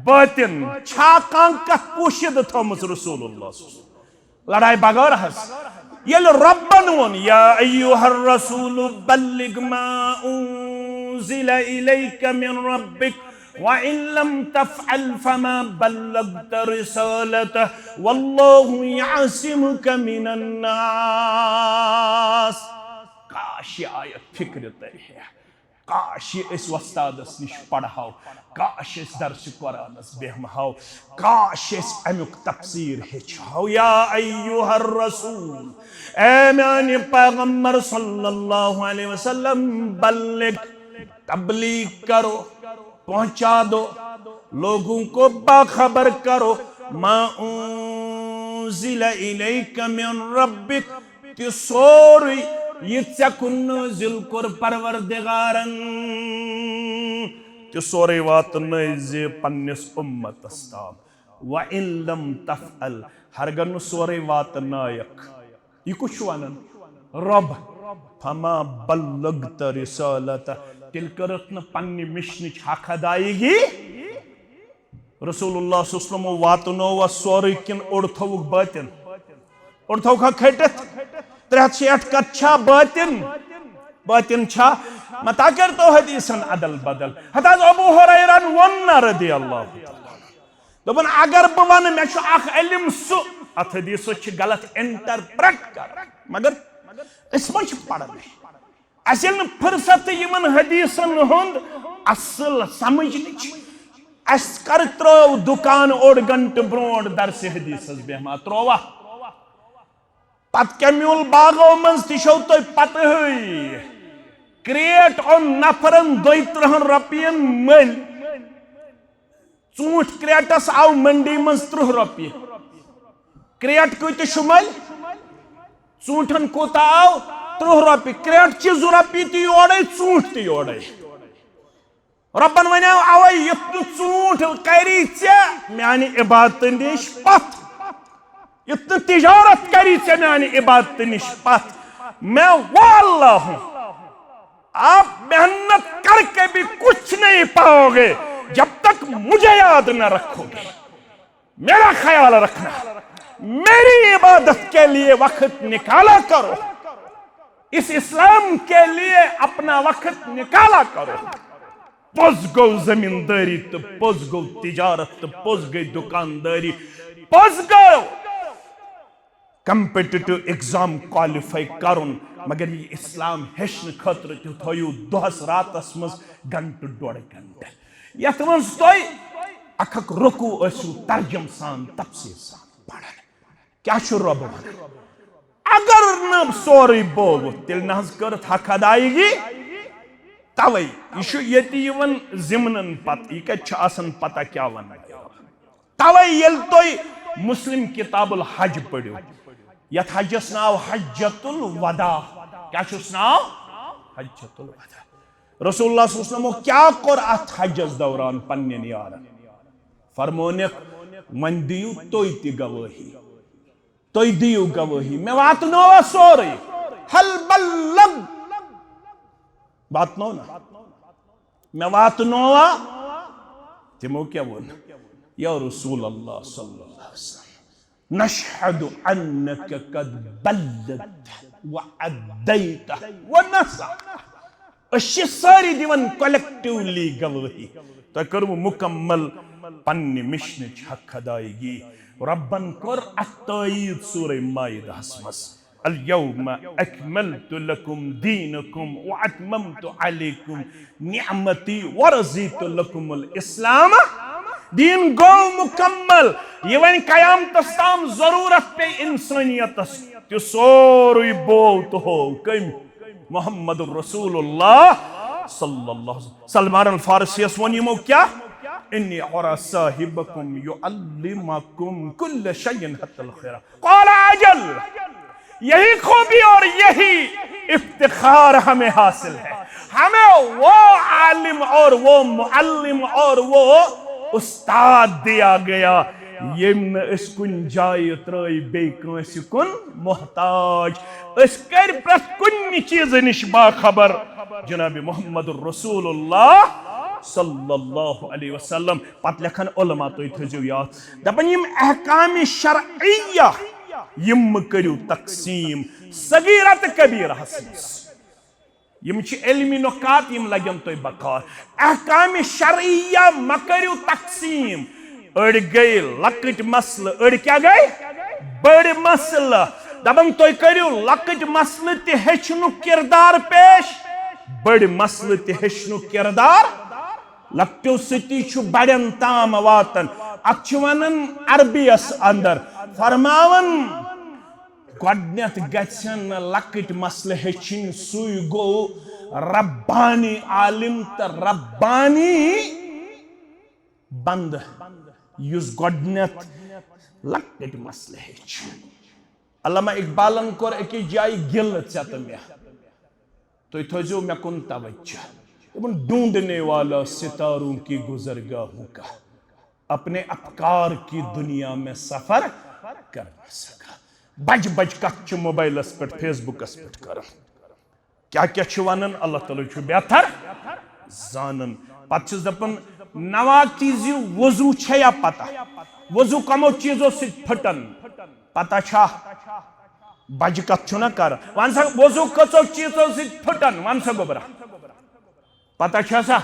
باطن۔ چھا کانٛہہ کتھ پوشیدٕ تھٲومٕژ رسول اللہ صلی اللہ علیہ وسلم؟ لڑاے بغٲر حظ۔ ییٚلہِ رۄبن ووٚن، یا ایھا الرسول بلغ ما انزل الیک من ربک وان لم تفعل فما بلغت رسالته واللہ یعصمک من الناس۔ کاش یہِ آیت فکرِ ترِ ہے۔ کاش یہِ أسۍ وۄستادس نِش پرہاو، کاش أسۍ درسِ قرآنس بیہمہاو، کاش أسۍ امیُک تفسیر ہیٚچھہاو۔ یا ایھا الرسول، اے میانہِ پیغمبر صلی اللہ علیہ وسلم، بلغ، تبلیغ کرو، پہنچا دو، لوگوں کو باخبر کرو، ما انزل الیک من ربک، تہِ سورُے یہِ ژےٚ کُن نٲزِل کوٚر پروردگارن، تہِ سورُے واتنٲے زِ پننِس اُمتس تام۔ وَإِن لَمْ تَفْعَلْ، ہرگاہ نہٕ سورُے واتنٲیکھ۔ یہِ کُس چھُ ونان؟ رۄب۔ فَمَا بَلَّغْتَ رِسَالَتَهُ، تیٚلہِ کٔرٕتھ نہٕ پننہِ مِشنٕچ حق ادایگی۔ رسول اللہ صلی اللہ علیہ وسلم واتنووا سورُے کِنہٕ اوٚڑ تھووُکھ باطن؟ اوٚڑ تھووُکھا کھٔٹِتھ؟ ترٛےٚ ہتھ شیٹھ کتھ چھا باطن؟ باطن چھا؟ متا کٔرتو حدیثن ادل بدل۔ ہتہٕ حظ ابو ہریرن ووٚن نہ رضی اللہ تعالیٰ عنہ۔ دوٚپُن، اگر بہٕ ونہٕ مےٚ چھُ اکھ علم سُہ، اتھ حدیثس چھِ غلط انٹرپریٹ کران، مگر أسۍ ما چھِ پران؟ اسہِ ییٚلہِ نہٕ فرصت یِمن حدیثن ہُنٛد اصل سمجھنٕچ، اسہِ کر ترٲو دُکان اوٚڑ گنٹہٕ برونٛٹھ درسِ حدیثس بیہما؟ ترٛووا؟ پتہٕ کیٛاہ میوٗل باغو منٛز تہِ چھو تۄہہِ پتہٕے۔ کریٹ اوٚن نفرن دۄیہِ ترٕہن رۄپین مٔلۍ۔ ژوٗنٛٹھۍ کریٹس آو منڈی منٛز ترٕٛہ رۄپیہِ۔ کریٹ کۭتِس چھُ مٔلۍ؟ ژوٗنٛٹھن کوٗتاہ آو؟ ترٕٛہ رۄپیہِ۔ کریٹ چھِ زٕ رۄپیہِ تہِ یورے، ژوٗنٛٹھۍ تہِ یورے۔ رۄبن ونیو اوے، یُتھ نہٕ ژوٗنٛٹھ کری ژےٚ میانہِ عبادتہٕ نِش پتھ، یُتھ نہٕ تجارت کری ژےٚ میانہِ عبادتہٕ نِش پتھ۔ میں وہ اللہ ہوں، آپ محنت کر کے بھی کچھ نہیں پاؤ گے جب تک مجھے یاد نہ رکھو گے، میرا خیال رکھنا، میری عبادت کے لیے وقت نکالا کرو، اس اسلام کے لیے اپنا وقت نکالا کرو۔ پوٚز گوٚو زمیٖندٲری تہٕ پوٚز گوٚو تجارت تہٕ پوٚز گٔے دُکاندٲری، پوٚز گوٚو کمپیٹیٹو ایگزام کوالیفائی کرُن، مگر یہِ اسلام ہیٚچھنہٕ خٲطرٕ تہِ تھٲیِو دۄہس راتس منٛز گھنٹہٕ ڈۄڈ گھنٹہٕ، یتھ منٛز تُہۍ اکھ اکھ رکوع ٲسِو ترجم سان، تفصیل سان پران۔ کیا چھُ رۄب ونان؟ اگر نہٕ سورُے بووُتھ، تیٚلہِ نہ حظ کٔرٕتھ حق ادائیگی۔ توے یہِ چھُ ییٚتہِ یِوان ضمنن پتہٕ، یہِ کتہِ چھُ آسان پتہ کیا ونان۔ توے ییٚلہِ تُہۍ مسلم کتاب الحج پٔرِو، یتھ حجس ناو حجۃ الوداع، کیا چھُس ناو؟ حجۃ الوداع۔ رسول اللہ صلی اللہ علیہ وسلمو کیا کوٚر اتھ حجس دوران پننٮ۪ن یارن؟ فرمونکھ، وۄنۍ دِیِو تُہۍ تہِ گوٲہی، تُہۍ دِیِو گوٲہی، مےٚ واتنووا سورُے؟ حل بلغ؟ واتنو نا؟ مےٚ واتنووا؟ تِمو کیٛاہ ووٚن؟ یا رسول اللہ صلی اللہ علیہ وسلم، نشہد انک قد بلغت و ادیت و نصحت۔ أسۍ چھِ سٲری دِوان کلیکٹیولی گوٲہی۔ تۄہہِ کٔروٕ مُکمل پننہِ مِشنٕچ حق ادائیگی۔ رۄبن کوٚر اتھ تٲییٖد سورہ مائدہس منٛز، الیوم اکملت لکم دینکم و اتممت علیکم نعمتی و رضیت لکم الاسلام۔ دین گوٚو مکمل۔ یہِ وۄنۍ قیامتس تام ضرورت پیٚیہِ انسانیتس، تہِ سورُے بوو تہٕ ہوو۔ کٔمۍ؟ محمد رسول اللہ صلی اللہ علیہ وسلم۔ سلمان الفارسیس ووٚن یِمو کیٛاہ؟ انی ارا صاحبکم یعلمکم کل شیء حتی الخرا۔ قال اجل، یہی خوبی اور یہی افتخار ہمیں حاصل ہے۔ ہمیں وہ عالم اور وہ معلم اور وہ استاد دیا گیا، ییٚمۍ نہٕ أسۍ کُنہِ جایہِ ترٲے بیٚیہِ کٲنٛسہِ کُن محتاج۔ أسۍ کٔرۍ پرٛٮ۪تھ کُنہِ چیٖزٕ نِش باخبر جناب محمد رسول اللہ صلی اللہ علیہ وسلم۔ پتہٕ لیکھن علماء، تُہۍ تھٲیزیو یاد، دپان یِم احکام شرعیہ یِم مہٕ کٔرِو تقسیٖم صغیرہ تہٕ کبیرہس منٛز۔ یِم چھِ علمی نکات، یِم لگن تۄہہِ بکار۔ احکام شرعیہ مہ کٔرِو تقسیٖم۔ أڑۍ گٔے لۄکٕٹۍ مسلہٕ، أڑۍ کیٛاہ گٔے؟ بٔڑۍ مسلہٕ۔ دپان تُہۍ کٔرِو لۄکٕٹۍ مسلہٕ تہِ ہیٚچھنُک کردار پیش، بٔڑۍ مسلہٕ تہِ ہیٚچھنُک کردار۔ لۄکٹیو سۭتی چھُ بڑٮ۪ن تام واتان۔ اتھ چھِ ونان عربی یس اندر فرماوان، گۄڈنیتھ گژھن نہٕ لۄکٕٹۍ مسلہٕ ہیٚچھِنۍ، سُے گوٚو ربانی عالم تہٕ ربانی بندٕ، یُس گۄڈنیتھ لۄکٕٹۍ مسلہٕ ہیٚچھِ۔ علامہ اقبالن کوٚر أکِس جایہِ گِلہٕ ژےٚ تہٕ مےٚ۔ تُہۍ تھٲیزیو مےٚ کُن توجہ۔ دوٚپُن، ڈھونڈنے والا ستاروں کی گزرگاہوں کا، اپنے افکار کی دنیا میں سفر کر نہ سکا۔ بج بج کتھ چھِ موبائلس پٮ۪ٹھ، فیس بُکس پٮ۪ٹھ کران۔ کیٛاہ کیٛاہ چھِ ونان، اللہ تعالیٰ چھُ بہتر زانان۔ پتہٕ چھِس دپان، نواقض وضو چھےٚ یا پتہ؟ وضو کمو چیٖزو سۭتۍ پھٹان؟ پتہ چھا؟ بجہِ کتھ چھُنہ کران۔ وَن سا، وضو کٔژو چیٖزو سۭتۍ پھٹان؟ وَن سا گوٚبرا، پتہ چھا سا؟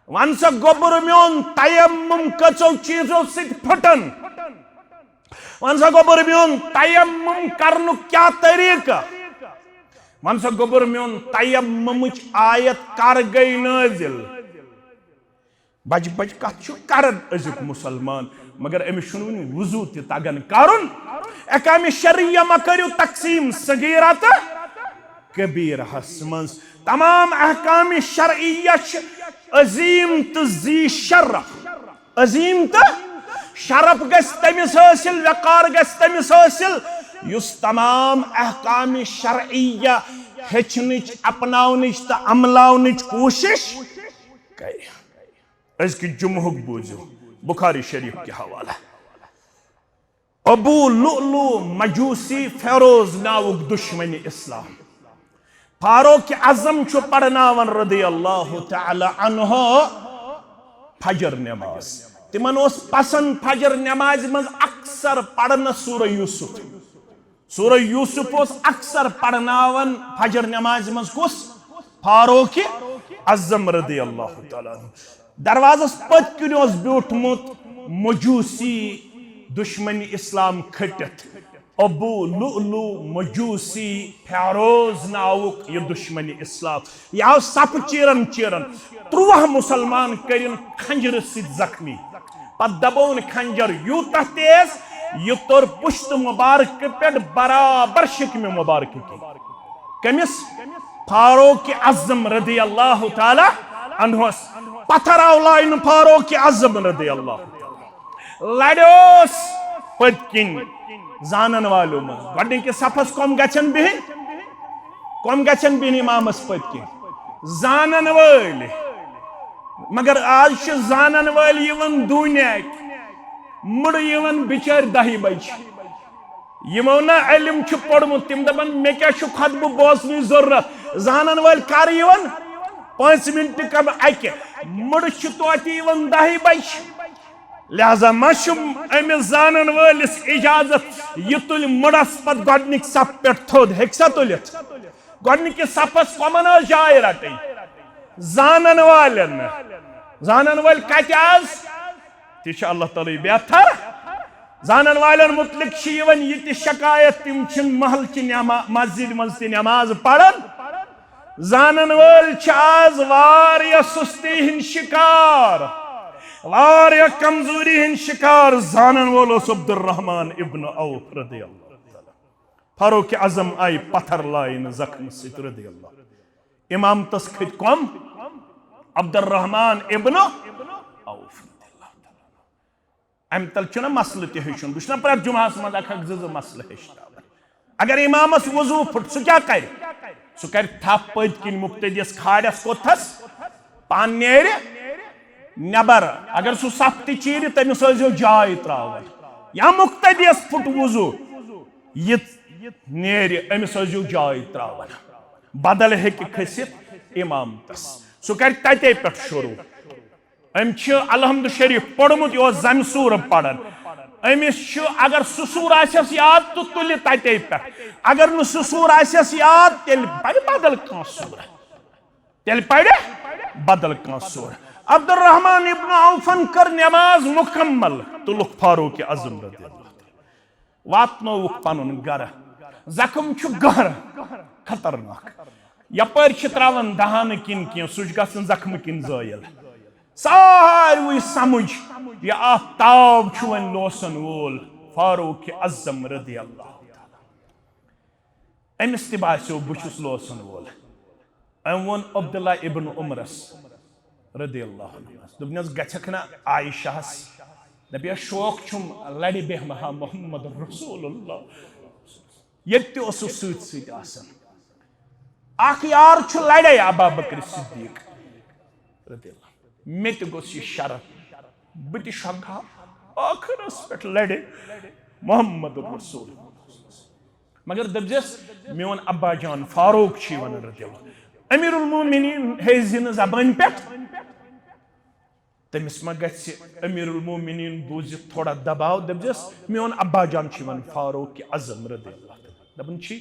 وَن سا گوٚبُر میون، تیمم کٔژو چیٖزو سۭتۍ پھٹان؟ وَن سا گوٚبُر میون، تیمم کرنُک کیٛاہ طریٖقہٕ؟ وَن سا گوٚبُر میون، تیممٕچ آیت کر گٔے نٲزِل؟ بجہِ بجہِ کتھ چھُ کران أزیُک مُسلمان، مگر أمِس چھُنہٕ وُنہِ وضو تہِ تگان کرُن۔ احکام شرعیہ مہ کٔرِو تقسیٖم صغیرہ تہٕ کبیرہس منٛز۔ تمام احکام شرعیہ چھِ عظیٖم تہٕ ذی شرف۔ عظیٖم تہٕ شرف گژھِ تٔمِس حٲصِل، وقار گژھِ تٔمِس حٲصِل، یُس تمام احکام شرعیہ ہیٚچھنٕچ، اپناونٕچ تہٕ عملاونٕچ کوٗشش کرِ۔ أزکہِ جمعہُک بوٗزِو بخاری شریف کہِ حوالہٕ۔ ابو لؤلؤ مجوسی، فیروز ناوُک دشمن اسلام، فاروق اعظم چھُ پرناوان رضی اللہ تعالی عنہ فجر نماز۔ تِمن اوس پسند فجر نمازِ منٛز اکثر پرنس سورہ یوسف۔ سورہ یوسف اوس اکثر پرناوان فجر نمازِ منٛز۔ کُس؟ فاروق اعظم رضی اللہ تعالیٰ عنہ۔ دروازس پٔتۍ کِنۍ اوس بیوٗٹھمُت مجوسی، دشمن اسلام کھٔٹِتھ۔ ابو لؤلؤ مجوسی، فیروز ناوُک یہِ دشمن اسلام۔ یہِ آو صفہٕ چیرن چیرن۔ ترٛواہ مسلمان کٔرِن خنجرٕ سۭتۍ زخمی۔ پتہٕ دبوون خنجر یوٗتاہ تیز، یہِ توٚر پُشتہٕ مبارکہٕ پٮ۪ٹھ برابر شکمہِ مبارکہٕ کِنۍ۔ کٔمِس؟ فاروق اعظم رضی اللہ تعالیٰ عنہس۔ پتھر آو لاینہٕ فاروق اعظم رضی اللہ تعالیٰ۔ لڑِ اوس پٔتۍ کِنۍ زانن والیو منٛز۔ گۄڈٕنِکِس صفس کۄم گژھن بِہِنۍ؟ کۄم گژھن بِہِنۍ امامس پٔتۍ کِنۍ؟ زانن وٲلۍ۔ مگر آز چھِ زانن وٲلۍ یِوان دوٗنہِ اَتھِ، مُڑٕ یِوان بِچٲرۍ دَہہِ بجہِ۔ یِمو نہٕ علم چھُ پوٚرمُت، تِم دَپَن، "مےٚ کیٛاہ چھُ خطبہٕ بوزنٕچ ضروٗرت؟" زانن وٲلۍ کر یِوان؟ پانٛژِ منٹہِ کم اَکہِ۔ مُڑٕ چھُ توتہِ یِوان دَہہِ بجہِ۔ لہذا ما چھُ أمِس زانن وٲلِس اجازت یہِ تُلہِ مُڑس پتہٕ گۄڈٕنِکۍ صف پٮ۪ٹھ تھوٚد؟ ہیٚکہِ سا تُلِتھ؟ گۄڈٕنِکِس صفس کۄمن ٲس جاے رٹٕنۍ؟ زانن والٮ۪ن۔ زانن وٲلۍ کتہِ آز؟ تہِ چھِ اللہ تعالیٰ بہتر۔ زانن والٮ۪ن متعلق چھِ یِوان یہِ تہِ شکایت، تِم چھِنہٕ محلہٕ چہِ نما-، مسجد منٛز تہِ نماز پران۔ زانن وٲلۍ چھِ آز واریاہ سستی ہٕنٛدۍ شکار، واریاہ کمزوری ہٕنٛدۍ شکار۔ زانن وول اوس عبدالرحمان ابن عوف رضی اللہ تعالیٰ۔ فاروق اعظم آیہِ پتھر لاینہٕ زخمہٕ سۭتۍ رضی اللہ۔ امامتس کھٔتۍ کۄم؟ عبدالرحمان ابن عوف رضی اللہ تعالیٰ۔ امہِ تل چھُنہ مسلہٕ تہِ ہیٚچھُن۔ بہٕ چھُس نہ پرٛٮ۪تھ جمعہس منٛز اکھ اکھ زٕ زٕ مسلہٕ ہیٚچھناوان۔ اگر امامس وضوٗ پھُٹ، سُہ کیٛاہ کرِ؟ سُہ کرِ تھپھ پٔتۍ کِنۍ مُقتدیس کھاڑس کوٚتھس، پانہٕ نیرِ نٮ۪بر۔ اگر سُہ صف تہِ چیرِ، تٔمِس ٲسۍزیو جاے ترٛاوان۔ یا مُقتدیس پھُٹ وضوٗ، یہِ نیرِ، أمِس ٲسۍزیو جاے ترٛاوان۔ بدل ہیٚکہِ کھٔسِتھ امامتس۔ سُہ کرِ تتے پٮ۪ٹھ شروٗع۔ أمۍ چھُ الحمد شریف پوٚرمُت، یہِ اوس زمہِ سوٗرٕ پران۔ أمِس چھُ، اگر سُہ سوٗر آسٮ۪س یاد، تہٕ تُلہِ تتے پٮ۪ٹھ۔ اگر نہٕ سُہ سوٗر آسٮ۪س یاد، تیٚلہِ پرِ بدل کانٛہہ سوٗر۔ تیٚلہِ پرِ بدل کانٛہہ سوٗر۔ عبدالرحمان ابن عوفن کٔر نماز مکمل، تُلُکھ فاروق اعظم رضی اللہ عنہ۔ واتنووُکھ پنُن گرٕ۔ زخم چھُ گہرٕ، خطرناک۔ یپٲرۍ چھِ تراوان دہانہٕ کِنۍ کینٛہہ، سُہ چھُ گژھان زخمہٕ کِنۍ زٲیِل۔ ساروٕے سمجھ، یہِ آفتاب چھُ وۄنۍ لوسن وول فاروق اعظم رضی اللہ تعالیٰ۔ أمِس تہِ باسیو، بہٕ چھُس لوسن وول۔ أمۍ ووٚن عبداللہ ابن عمرس رضی اللہ عنہس، دوٚپنس، "گژھکھ نا عائشہس، دپیس، شوق چھُم لڑِ بیہمہٕ ہا محمد رسول اللہ۔" ییٚتہِ تہِ اوسُس سۭتۍ سۭتۍ آسان۔ اکھ یار چھُ لڑے ابا بکر صدیق رضی اللہ عنہ۔ مےٚ تہِ گوٚژھ یہِ شرف، بہٕ تہِ شۄنٛگہٕ ہا ٲخرس پٮ۪ٹھ لڑِ محمد رسول۔ مگر دٔپزٮ۪س، میون ابا جان فاروق چھُ یِوان رضی اللہ۔ امیر المومنین ہیٚزِ نہٕ زبٲنۍ پٮ۪ٹھ۔ تٔمِس ما گژھِ امیر المومنین بوٗزِتھ تھوڑا دباو؟ دٔپزٮ۪س، میون ابا جان چھُ یِوان فاروق اعظم رضی اللہ تعالیٰ۔ دپان چھِ،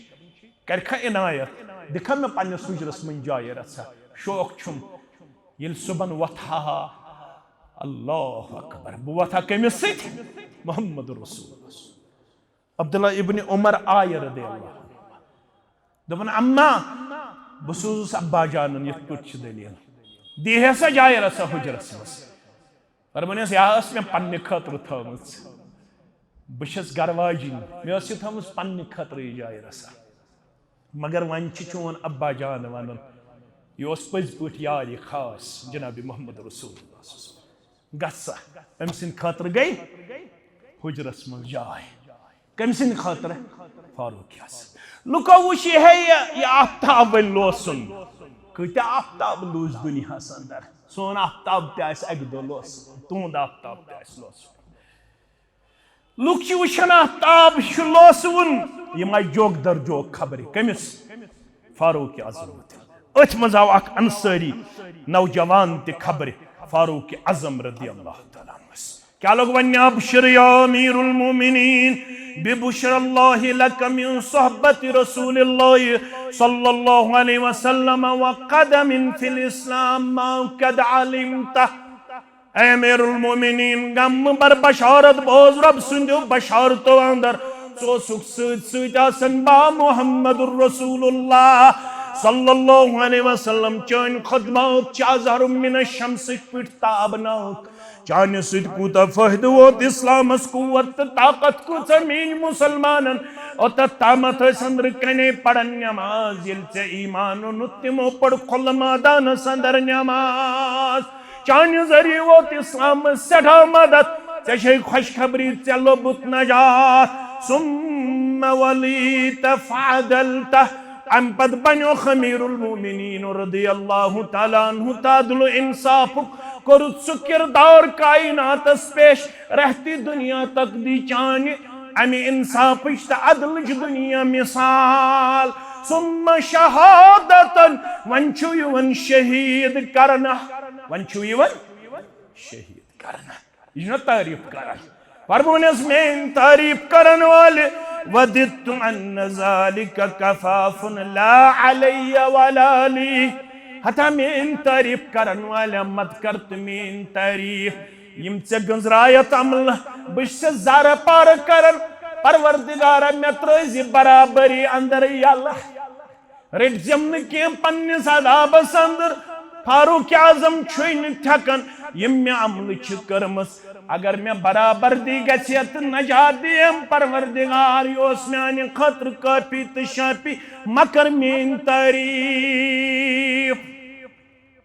کرکھا عنایت، دِکھا مےٚ پننِس حُجرس منٛز جایہِ رژھا، شوق چھُم ییٚلہِ صُبحن وۄتھٕ ہا۔ اللہ اکبر، بہٕ وۄتھٕ ہا کٔمِس سۭتۍ؟ محمد رسول۔ عبداللہ ابن عمر آیہِ رضی اللہ عنہ۔ دوٚپُن، "اما، بہٕ سوزُس ابا جانن، یِتھ پٲٹھۍ چھِ دٔلیٖل۔ دی ہے سا جایہِ رژھا حُجرس منٛز۔" فرمٲنِس، "یا ٲس مےٚ پننہِ خٲطرٕ تھٲومٕژ۔ بہٕ چھَس گرٕ واجِنۍ، مےٚ ٲس یہِ تھٲومٕژ پننہِ خٲطرٕ یہِ جایہِ رژھا۔" مگر وۄنۍ چھِ چون ابا جان ونان، یہِ اوس پٔزۍ پٲٹھۍ یار یہِ خاص جناب محمد رسول اللہ صلی اللہ علیہ وسلم۔ گژھ سا، أمۍ سٕنٛدِ خٲطرٕ گٔے حُجرس منٛز جاے۔ کٔمۍ سٕنٛدِ خٲطرٕ؟ فاروق اعظم۔ لُکو وُچھ یہِ ہے یہِ، یہِ آفتاب وۄنۍ لوسُن۔ کۭتیٛاہ آفتاب لوٗسۍ دُنیاہس اندر۔ سون آفتاب تہِ آسہِ اَکہِ دۄہ لوسہٕ، تُہُنٛد آفتاب تہِ آسہِ لوسہٕ۔ لُکھ چھِ وٕچھان آفتاب چھُ لوسہٕ وُن، یِم آیہِ جوک در جوک خبرِ۔ کٔمِس؟ فاروق اعظم۔ أتھۍ منٛز آو اکھ انصٲری نوجوان تہِ خبرِ فاروق اعظم رضی اللہ تعالیٰ عنہس۔ کیا لوگ ونیا؟ ابشر یا امیر المومنین، ببشر اللہ لک من صحبت رسول اللہ صلی اللہ علیہ وسلم و قدم فی الاسلام ما قد علمت۔ اے امیر المومنین، غم مہ بر، بشارت بوز رب سندیو بشارتو اندر۔ ژٕ اوسُکھ سۭتۍ سۭتۍ آسان با محمد رسول اللہ صلی اللہ علیہ وسلم۔ چٲنۍ خدمات چھِ اظہر من الشمسٕکۍ پٲٹھۍ تابناک۔ چانہِ سۭتۍ کوٗتاہ فٲیدٕ ووت اسلامس، قوت تہٕ طاقت کۭژاہ میٲنۍ مسلمانن۔ اوٚتتھ تامتھ ٲسۍ أنٛدرٕ کنے پران نماز، ییٚلہِ ژےٚ ایمان اوٚنُتھ تِمو پٔر کھُلہٕ مٲدانس اندر نماز۔ چانہِ ذٔریعہٕ ووت اسلامس سٮ۪ٹھاہ مدد۔ ژےٚ چھے خۄشخبری، ژےٚ لوٚبُتھ نجات۔ ثم ولیت فعدلت۔ امہِ پتہٕ بنیوکھ امیر المومنین رضی اللہ تعالیٰ عنہ تہٕ عدل و انصافُک کوٚرُتھ سُہ کردار کائناتس پیش۔ رہتی دنیا تک دی چانہِ امہِ انصافٕچ تہٕ عدلٕچ دنیا مثال۔ ثم شہادتن، وۄنۍ چھُ یِوان شہید کرنہٕ، وۄنۍ چھُ یِوان شہید کرنہٕ۔ یہِ چھُنہ تعریف کران؟ فرمونس، میٲنۍ تعریف کرن والہِ، وددت ان ذلک کفاف لا علی ولا لی۔ ہتا میٲنۍ تعریف کرن والہِ، مت کر تہٕ میٲنۍ تعریف۔ یِم ژےٚ گٔنزرایتھ عملہٕ، بہٕ چھُسے زارٕ پارٕ کران۔ پروردگارا، مےٚ ترٲوزِ برابری اندر یلہٕ۔ رٔٹزٮ۪م نہٕ کینٛہہ پننِس عذابس اندر۔ فاروق اعظم چھُے نہٕ ٹھیکان، یِم مےٚ عملہٕ چھِ کٔرمٕژ۔ اگر مےٚ برابردی گژھِ تہٕ نجات دِیم پروردگار، یہِ اوس میانہِ خٲطرٕ کٲفی تہٕ شافی۔ مہ کر میٲنۍ تعریف۔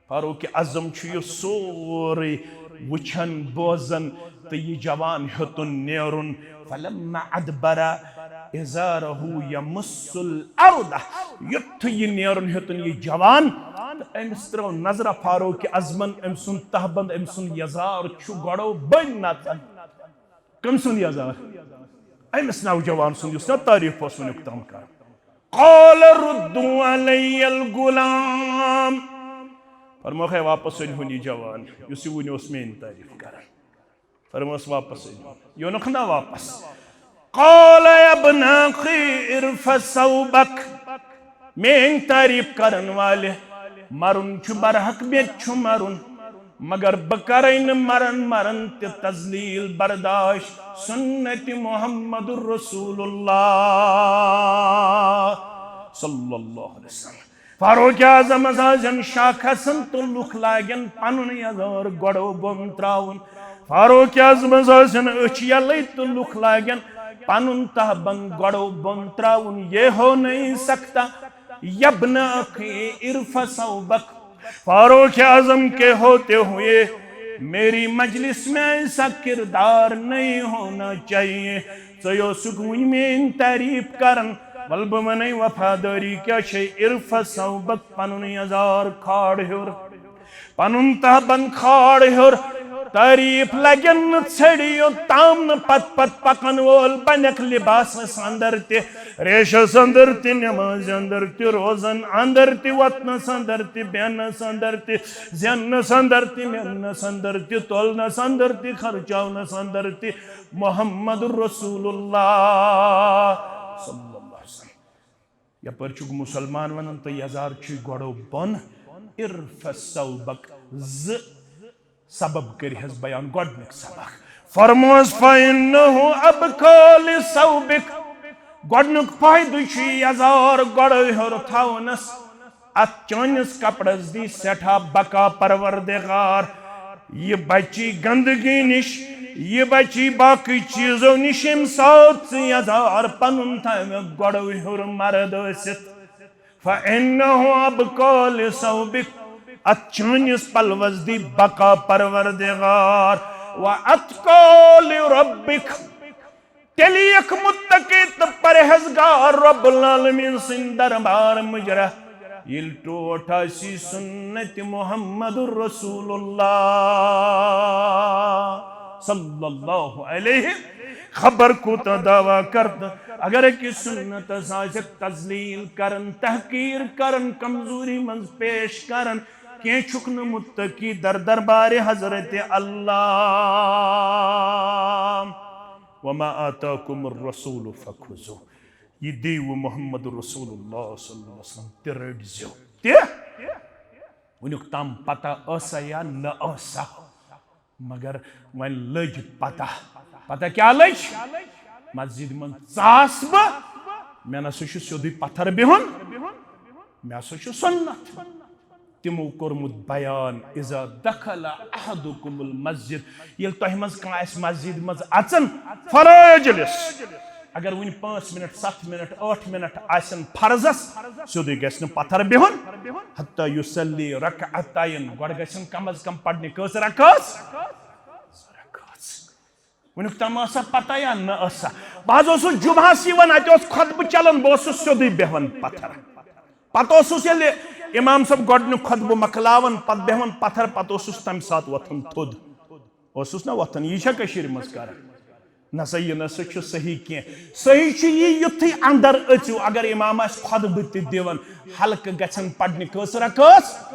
فاروق اعظم چھُ یہِ سورُے وٕچھان، بوزان، تہٕ یہِ جوان ہیوٚتُن نیرُن۔ فلما ادبر ازارہ یمس الارض۔ یُتھُے یہِ نیرُن ہیوٚتُن یہِ جوان، تہٕ أمِس ترٲو نظرہ فاروق اعظمن، أمۍ سُنٛد تہبند، أمۍ سُنٛد یزار چھُ گۄڈو بٔنۍ نژان۔ کٔمۍ سُنٛد یزار؟ أمِس نوجوان سُنٛد، یُس نہ تعریف اوس وٕنیُک تام کران۔ قال ردوا علی الغلام۔ فرموکھ، ہے، واپس أنۍ ہُن یہِ جوان، یُس یہِ وٕنہِ اوس میٲنۍ تعریف کران۔ فرموس، واپس أنۍ ہُن۔ یہِ اوٚنُکھ نہ واپس۔ قال یا ابن اخی ارفع ثوبک۔ میٲنۍ تعریف کرن والہِ، مرُن چھُ برحق، مےٚ تہِ چھُ مرُن۔ مگر بہٕ کرے نہٕ مرن مرن تہِ تذلیل برداشت۔ سنت محمد رسول اللہ صلی اللہ علیہ وسلم۔ فاروق اعظمس آسن شاہ کھسان تہٕ لُکھ لاگن پنُن یزار گۄڈو بۄن تراوُن۔ فاروق اعظمس آسن أچھ یلے تہٕ لُکھ لاگن پنُن تہبند گۄڈو بۄن تراوُن۔ یہ ہو نہیں سکتا، یبن اخی ارفع ثوبک۔ فاروق اعظم کے ہوتے ہوئے میری مجلس میں ایسا کردار نہیں ہونا چاہیے۔ ژے اوسُکھ وٕنہِ میٲنۍ تعریف کران، ول بہٕ ونے وفادٲری کیٛاہ چھے۔ ارفع ثوبک، پنُن یزار کھار ہیوٚر، پنُن تہبند کھار ہیوٚر۔ تعریف لگن نہٕ ژھڑِ یوٚت تام نہٕ پتہٕ پتہٕ پکن وول بنکھ لباسس اندر تہِ، ریشس اندر تہِ، نمازِ اندر تہِ، روزن اندر تہِ، وۄتھنس اندر تہِ، بیہنس اندر تہِ، زیننس اندر تہِ، مِلنس اندر تہِ، تولنس اندر تہِ، خرچاونس اندر تہِ۔ محمد رسول اللہ صلی اللہ علیہ وسلم۔ یپٲرۍ چھُکھ مسلمان ونان تہٕ یزار چھُے گۄڈو بۄن۔ ارفع ثوبک، زٕ سبب کٔرۍ حظ بیان۔ گۄڈنیُک سبق فرموس، فإنه أبقى لثوبك۔ گۄڈنیُک فٲیدٕ چھُ یہِ یزار گۄڈو ہیوٚر تھاونس۔ اتھ چٲنِس کپڑس دی سٮ۪ٹھاہ بقا پروردگار۔ یہِ بچی گندگی نِش، یہِ بچی باقٕے چیٖزو نِش، ییٚمہِ ساتہٕ ژٕ یزار پنُن تھاوکھ گۄڈو ہیوٚر مرد ٲسِتھ۔ فإنه أبقى لثوبك، اتھ چٲنِس پلوس دی بقا پروردگار۔ وأتقى لربك، تیٚلہِ یِکھ متقی تہٕ پرہیزگار رب العالمین سٕنٛدِ دربار مُجرا۔ ییٚلہِ ٹوٹھ آسی سنت محمد رسول اللہ صلی اللہ علیہ، خبر کوٗتاہ دعویٰ کرتہٕ۔ اگر أکِس سنتس آسہِ تذلیل کران، تحقیر کران، کمزوری منٛز پیش کران، کینٛہہ چھُکھ نہٕ متقی در دربارِ حضرت اللہ۔ وما آتاکم الرسول فخذوہ۔ یہِ دیٖوٕ محمد رسول اللہ صلی اللہ علیہ وسلم، تہِ رٔٹۍ زیو۔ تہِ؟ وٕنیُک تام پتہ ٲسا یا نہ ٲسا، مگر وۄنۍ لٔج پتہ۔ پتہ کیٛاہ لٔج؟ مسجد منٛز ژاس بہٕ، مےٚ نہ سا چھُ سیوٚدُے پتھر بِہُن، مےٚ ہسا چھُ سنت۔ تِمو کوٚرمُت بیان، اذا دخل احدکم المسجد، ییٚلہِ تۄہہِ منٛز کانٛہہ آسہِ مسجد منٛز اژان، فلا یجلس، اگر وٕنہِ پانٛژھ منٹ، ستھ منٹ، ٲٹھ منٹ آسن فرضس، سیوٚدُے گژھِ نہٕ پتھر بِہُن، حتی یصلی رکعتین، گۄڈٕ گژھن کم از کم پرنہِ کٔژ رکعت؟ زٕ رکعت۔ وٕنیُک تام ٲسا پتہ یا نہ ٲسا؟ بہٕ حظ اوسُس جمعہس یِوان، اتہِ اوس خطبہٕ چلان، بہٕ اوسُس سیوٚدُے بیہوان پتھر۔ پتہٕ اوسُس ییٚلہِ امام صٲب گۄڈٕنیُک خطبہٕ مۄکلاوان، پتہٕ بیہوان پتھر، پتہٕ اوسُس تمہِ ساتہٕ وۄتھان تھوٚد۔ اوسُس نہ وۄتھان، یہِ چھا کٔشیٖرِ منٛز کران؟ نہ سا، یہِ نہ سا چھُ صحیح کینٛہہ۔ صحیح چھُ یہِ، یُتھُے اندر أژِو، اگر امام آسہِ خطبہٕ تہِ دِوان، حلقہٕ گژھن پرنہِ کٔژ رکعت؟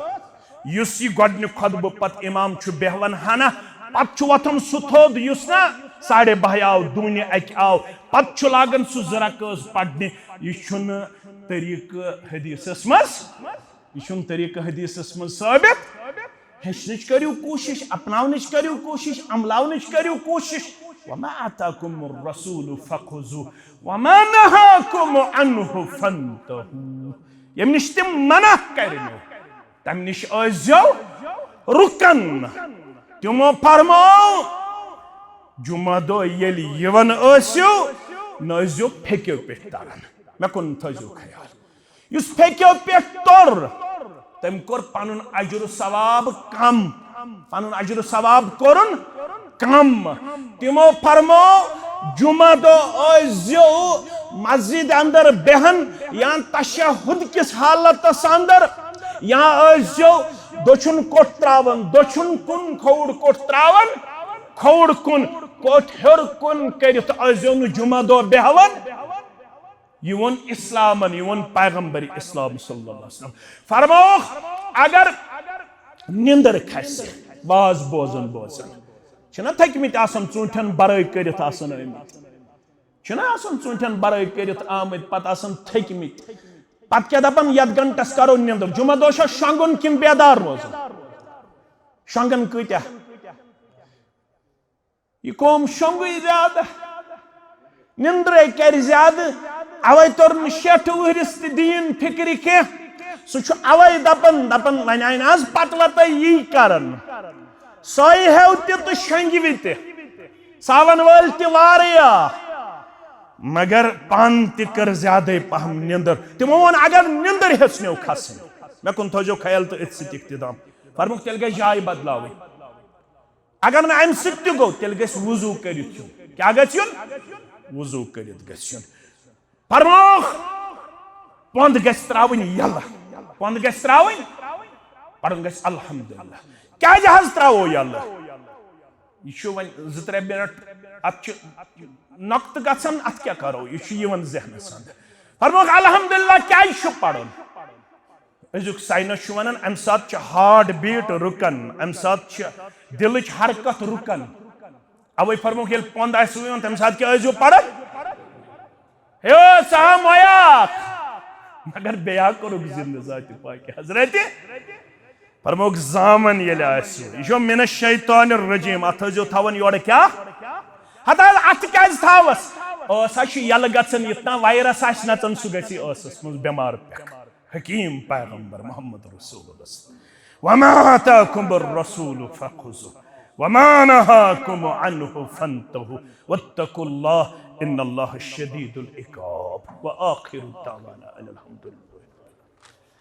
یُس یہِ گۄڈٕنیُک خطبہٕ پتہٕ امام چھُ بیہوان ہنا، پتہٕ چھُ وۄتھان سُہ تھوٚد یُس نا ساڑے باہہِ آو، دوٗنہِ اکہِ آو، پتہٕ چھُ لاگان سُہ زٕ رکعت پرنہِ۔ یہِ چھُنہٕ طریٖقہٕ حدیثس منٛز، یہِ چھُنہٕ طریٖقہٕ حدیثس منٛز ثٲبت۔ ہیٚچھنٕچ کٔرِو کوٗشِش، اپناونٕچ کٔرِو کوٗشِش، عملاونٕچ کٔرِو کوٗشِش۔ وما آتاکم الرسول فخذوہ وما نہاکم عنہ فانتہوا۔ ییٚمہِ نِش تِم منع کَرنو، تَمہِ نِش ٲسۍزیو رُکن۔ تِمو فرموو، جمعہ دۄہ ییٚلہِ یِوان ٲسِو، نہ ٲسۍزیو پھیٚکیو پٮ۪ٹھ تران۔ مےٚ کُن تھٲیزیو خیال۔ یُس پھیٚکیو پٮ۪ٹھ توٚر، تٔمۍ کوٚر پنُن اجر و ثواب کم، پنُن اجر و ثواب کوٚرُن کم۔ تِمو فرمو، جمعہ دۄہ ٲسۍزیو مسجد اندر بیہن یا تشہد کِس حالتس اندر، یا ٲسۍزیو دٔچھُن کوٚٹھ تراوان، دٔچھُن کُن کھووُر کوٚٹھ تراوان، کھووُر کُن کوٚٹھ ہیوٚر کُن کٔرِتھ ٲسۍزیو نہٕ جمعہ دۄہ بیہوان۔ یہِ ووٚن اسلامن، یہِ ووٚن پیغمبر اسلام صلی اللہ علیہ وسلم۔ فرمووُکھ، اگر نِندٕر کھسہِ، واز بوزان بوزان، چھِنہ تھٔکۍ مٕتۍ آسان، ژوٗنٛٹھٮ۪ن برٲے کٔرِتھ آسان آمٕتۍ، چھِنہ آسان ژوٗنٛٹھٮ۪ن برٲے کٔرِتھ آمٕتۍ، پتہٕ آسان تھٔکۍ مٕتۍ۔ پتہٕ کیٛاہ دپان، یتھ گھنٹس کرو نِندٕر؟ جمعہ دۄہ چھا شۄنٛگُن کِنہٕ بیدار روزُن؟ شۄنٛگان کۭتیاہ؟ یہِ قوم شۄنٛگٕے زیادٕ، نِندرے کرِ زیادٕ، اوے توٚر نہٕ شیٹھ وُہرِس تہِ دیٖن فِکرِ کینٛہہ۔ سُہ چھُ اوے دپان، دپان، وۄنۍ آیہِ نہٕ آز پتہٕ وتَے یی کران۔ سۄے ہیو تہِ تہٕ شۄنٛگوِ تہِ، ساون وٲلۍ تہِ وارٕے آ، مگر پانہٕ تہِ کٔر زیادَے پہم نِندٕر۔ تِمو ووٚن، اگر نِندٕر ہیٚژنیو کھسٕنۍ، مےٚ کُن تھٲیزیو خیال تہٕ أتھۍ سۭتۍ اختتام۔ فرموکھ، تیٚلہِ گژھِ جاے بدلاوٕنۍ۔ اگر نہٕ امہِ سۭتۍ تہِ گوٚو، تیٚلہِ گژھِ وضو کٔرِتھ یُن۔ کیٛاہ گژھِ یُن؟ وضو کٔرِتھ گژھِ یُن۔ فرمووُکھ، پۄنٛد گژھِ ترٛاوٕنۍ یَلہٕ۔ پۄنٛد گژھِ ترٛاوٕنۍ، پَرُن گژھِ الحمدللہ۔ کیٛازِ حظ ترٛاوو یَلہٕ؟ یہِ چھُ وۄنۍ زٕ ترٛےٚ منٹ، اَتھ چھُ نۄقطہٕ گژھان، اَتھ کیٛاہ کَرو؟ یہِ چھُ یِوان ذہنَس اَندَر۔ فرمووُکھ، الحمدللہ کیٛازِ چھُ پَرُن؟ أزیُک ساینس چھُ ونان، امہِ ساتہٕ چھِ ہارٹ بیٹ رُکان، امہِ ساتہٕ چھِ دِلٕچ حرکت رُکان۔ اوے فرمووُکھ، ییٚلہِ پۄنٛد آسہِ یِوان، تمہِ ساتہٕ کیٛاہ ٲسۍزیو پران؟ ہے سا مویاکھ۔ مگر بیٚیہِ ہا کوٚرُکھ زِندٕ ذاتِ پاکہِ حضرتِ۔ فرمووُکھ، زامن ییٚلہِ آسہِ، یہِ چھُ من الشیطان الرجیم، اتھ ٲسۍزیو تھاوان یورٕ کیٛاہ؟ ہتہٕ حظ، اتھٕ کیٛازِ تھاوس؟ ٲس ہا چھِ یَلہٕ گژھان، یُتھ نہ وایرس آسہِ نژان، سُہ گژھِ ٲسس منٛز بٮ۪مار پٮ۪ٹھ۔ حکیم پیغمبر محمد رسول اللہ صلی اللہ علیہ وسلم۔ وما آتاکم الرسول فخذوہ وما نہاکم عنہ فانتہوا واتقوا اللہ ان اللہ شدید العقاب۔ وآخر دعوانا ان الحمد للہ۔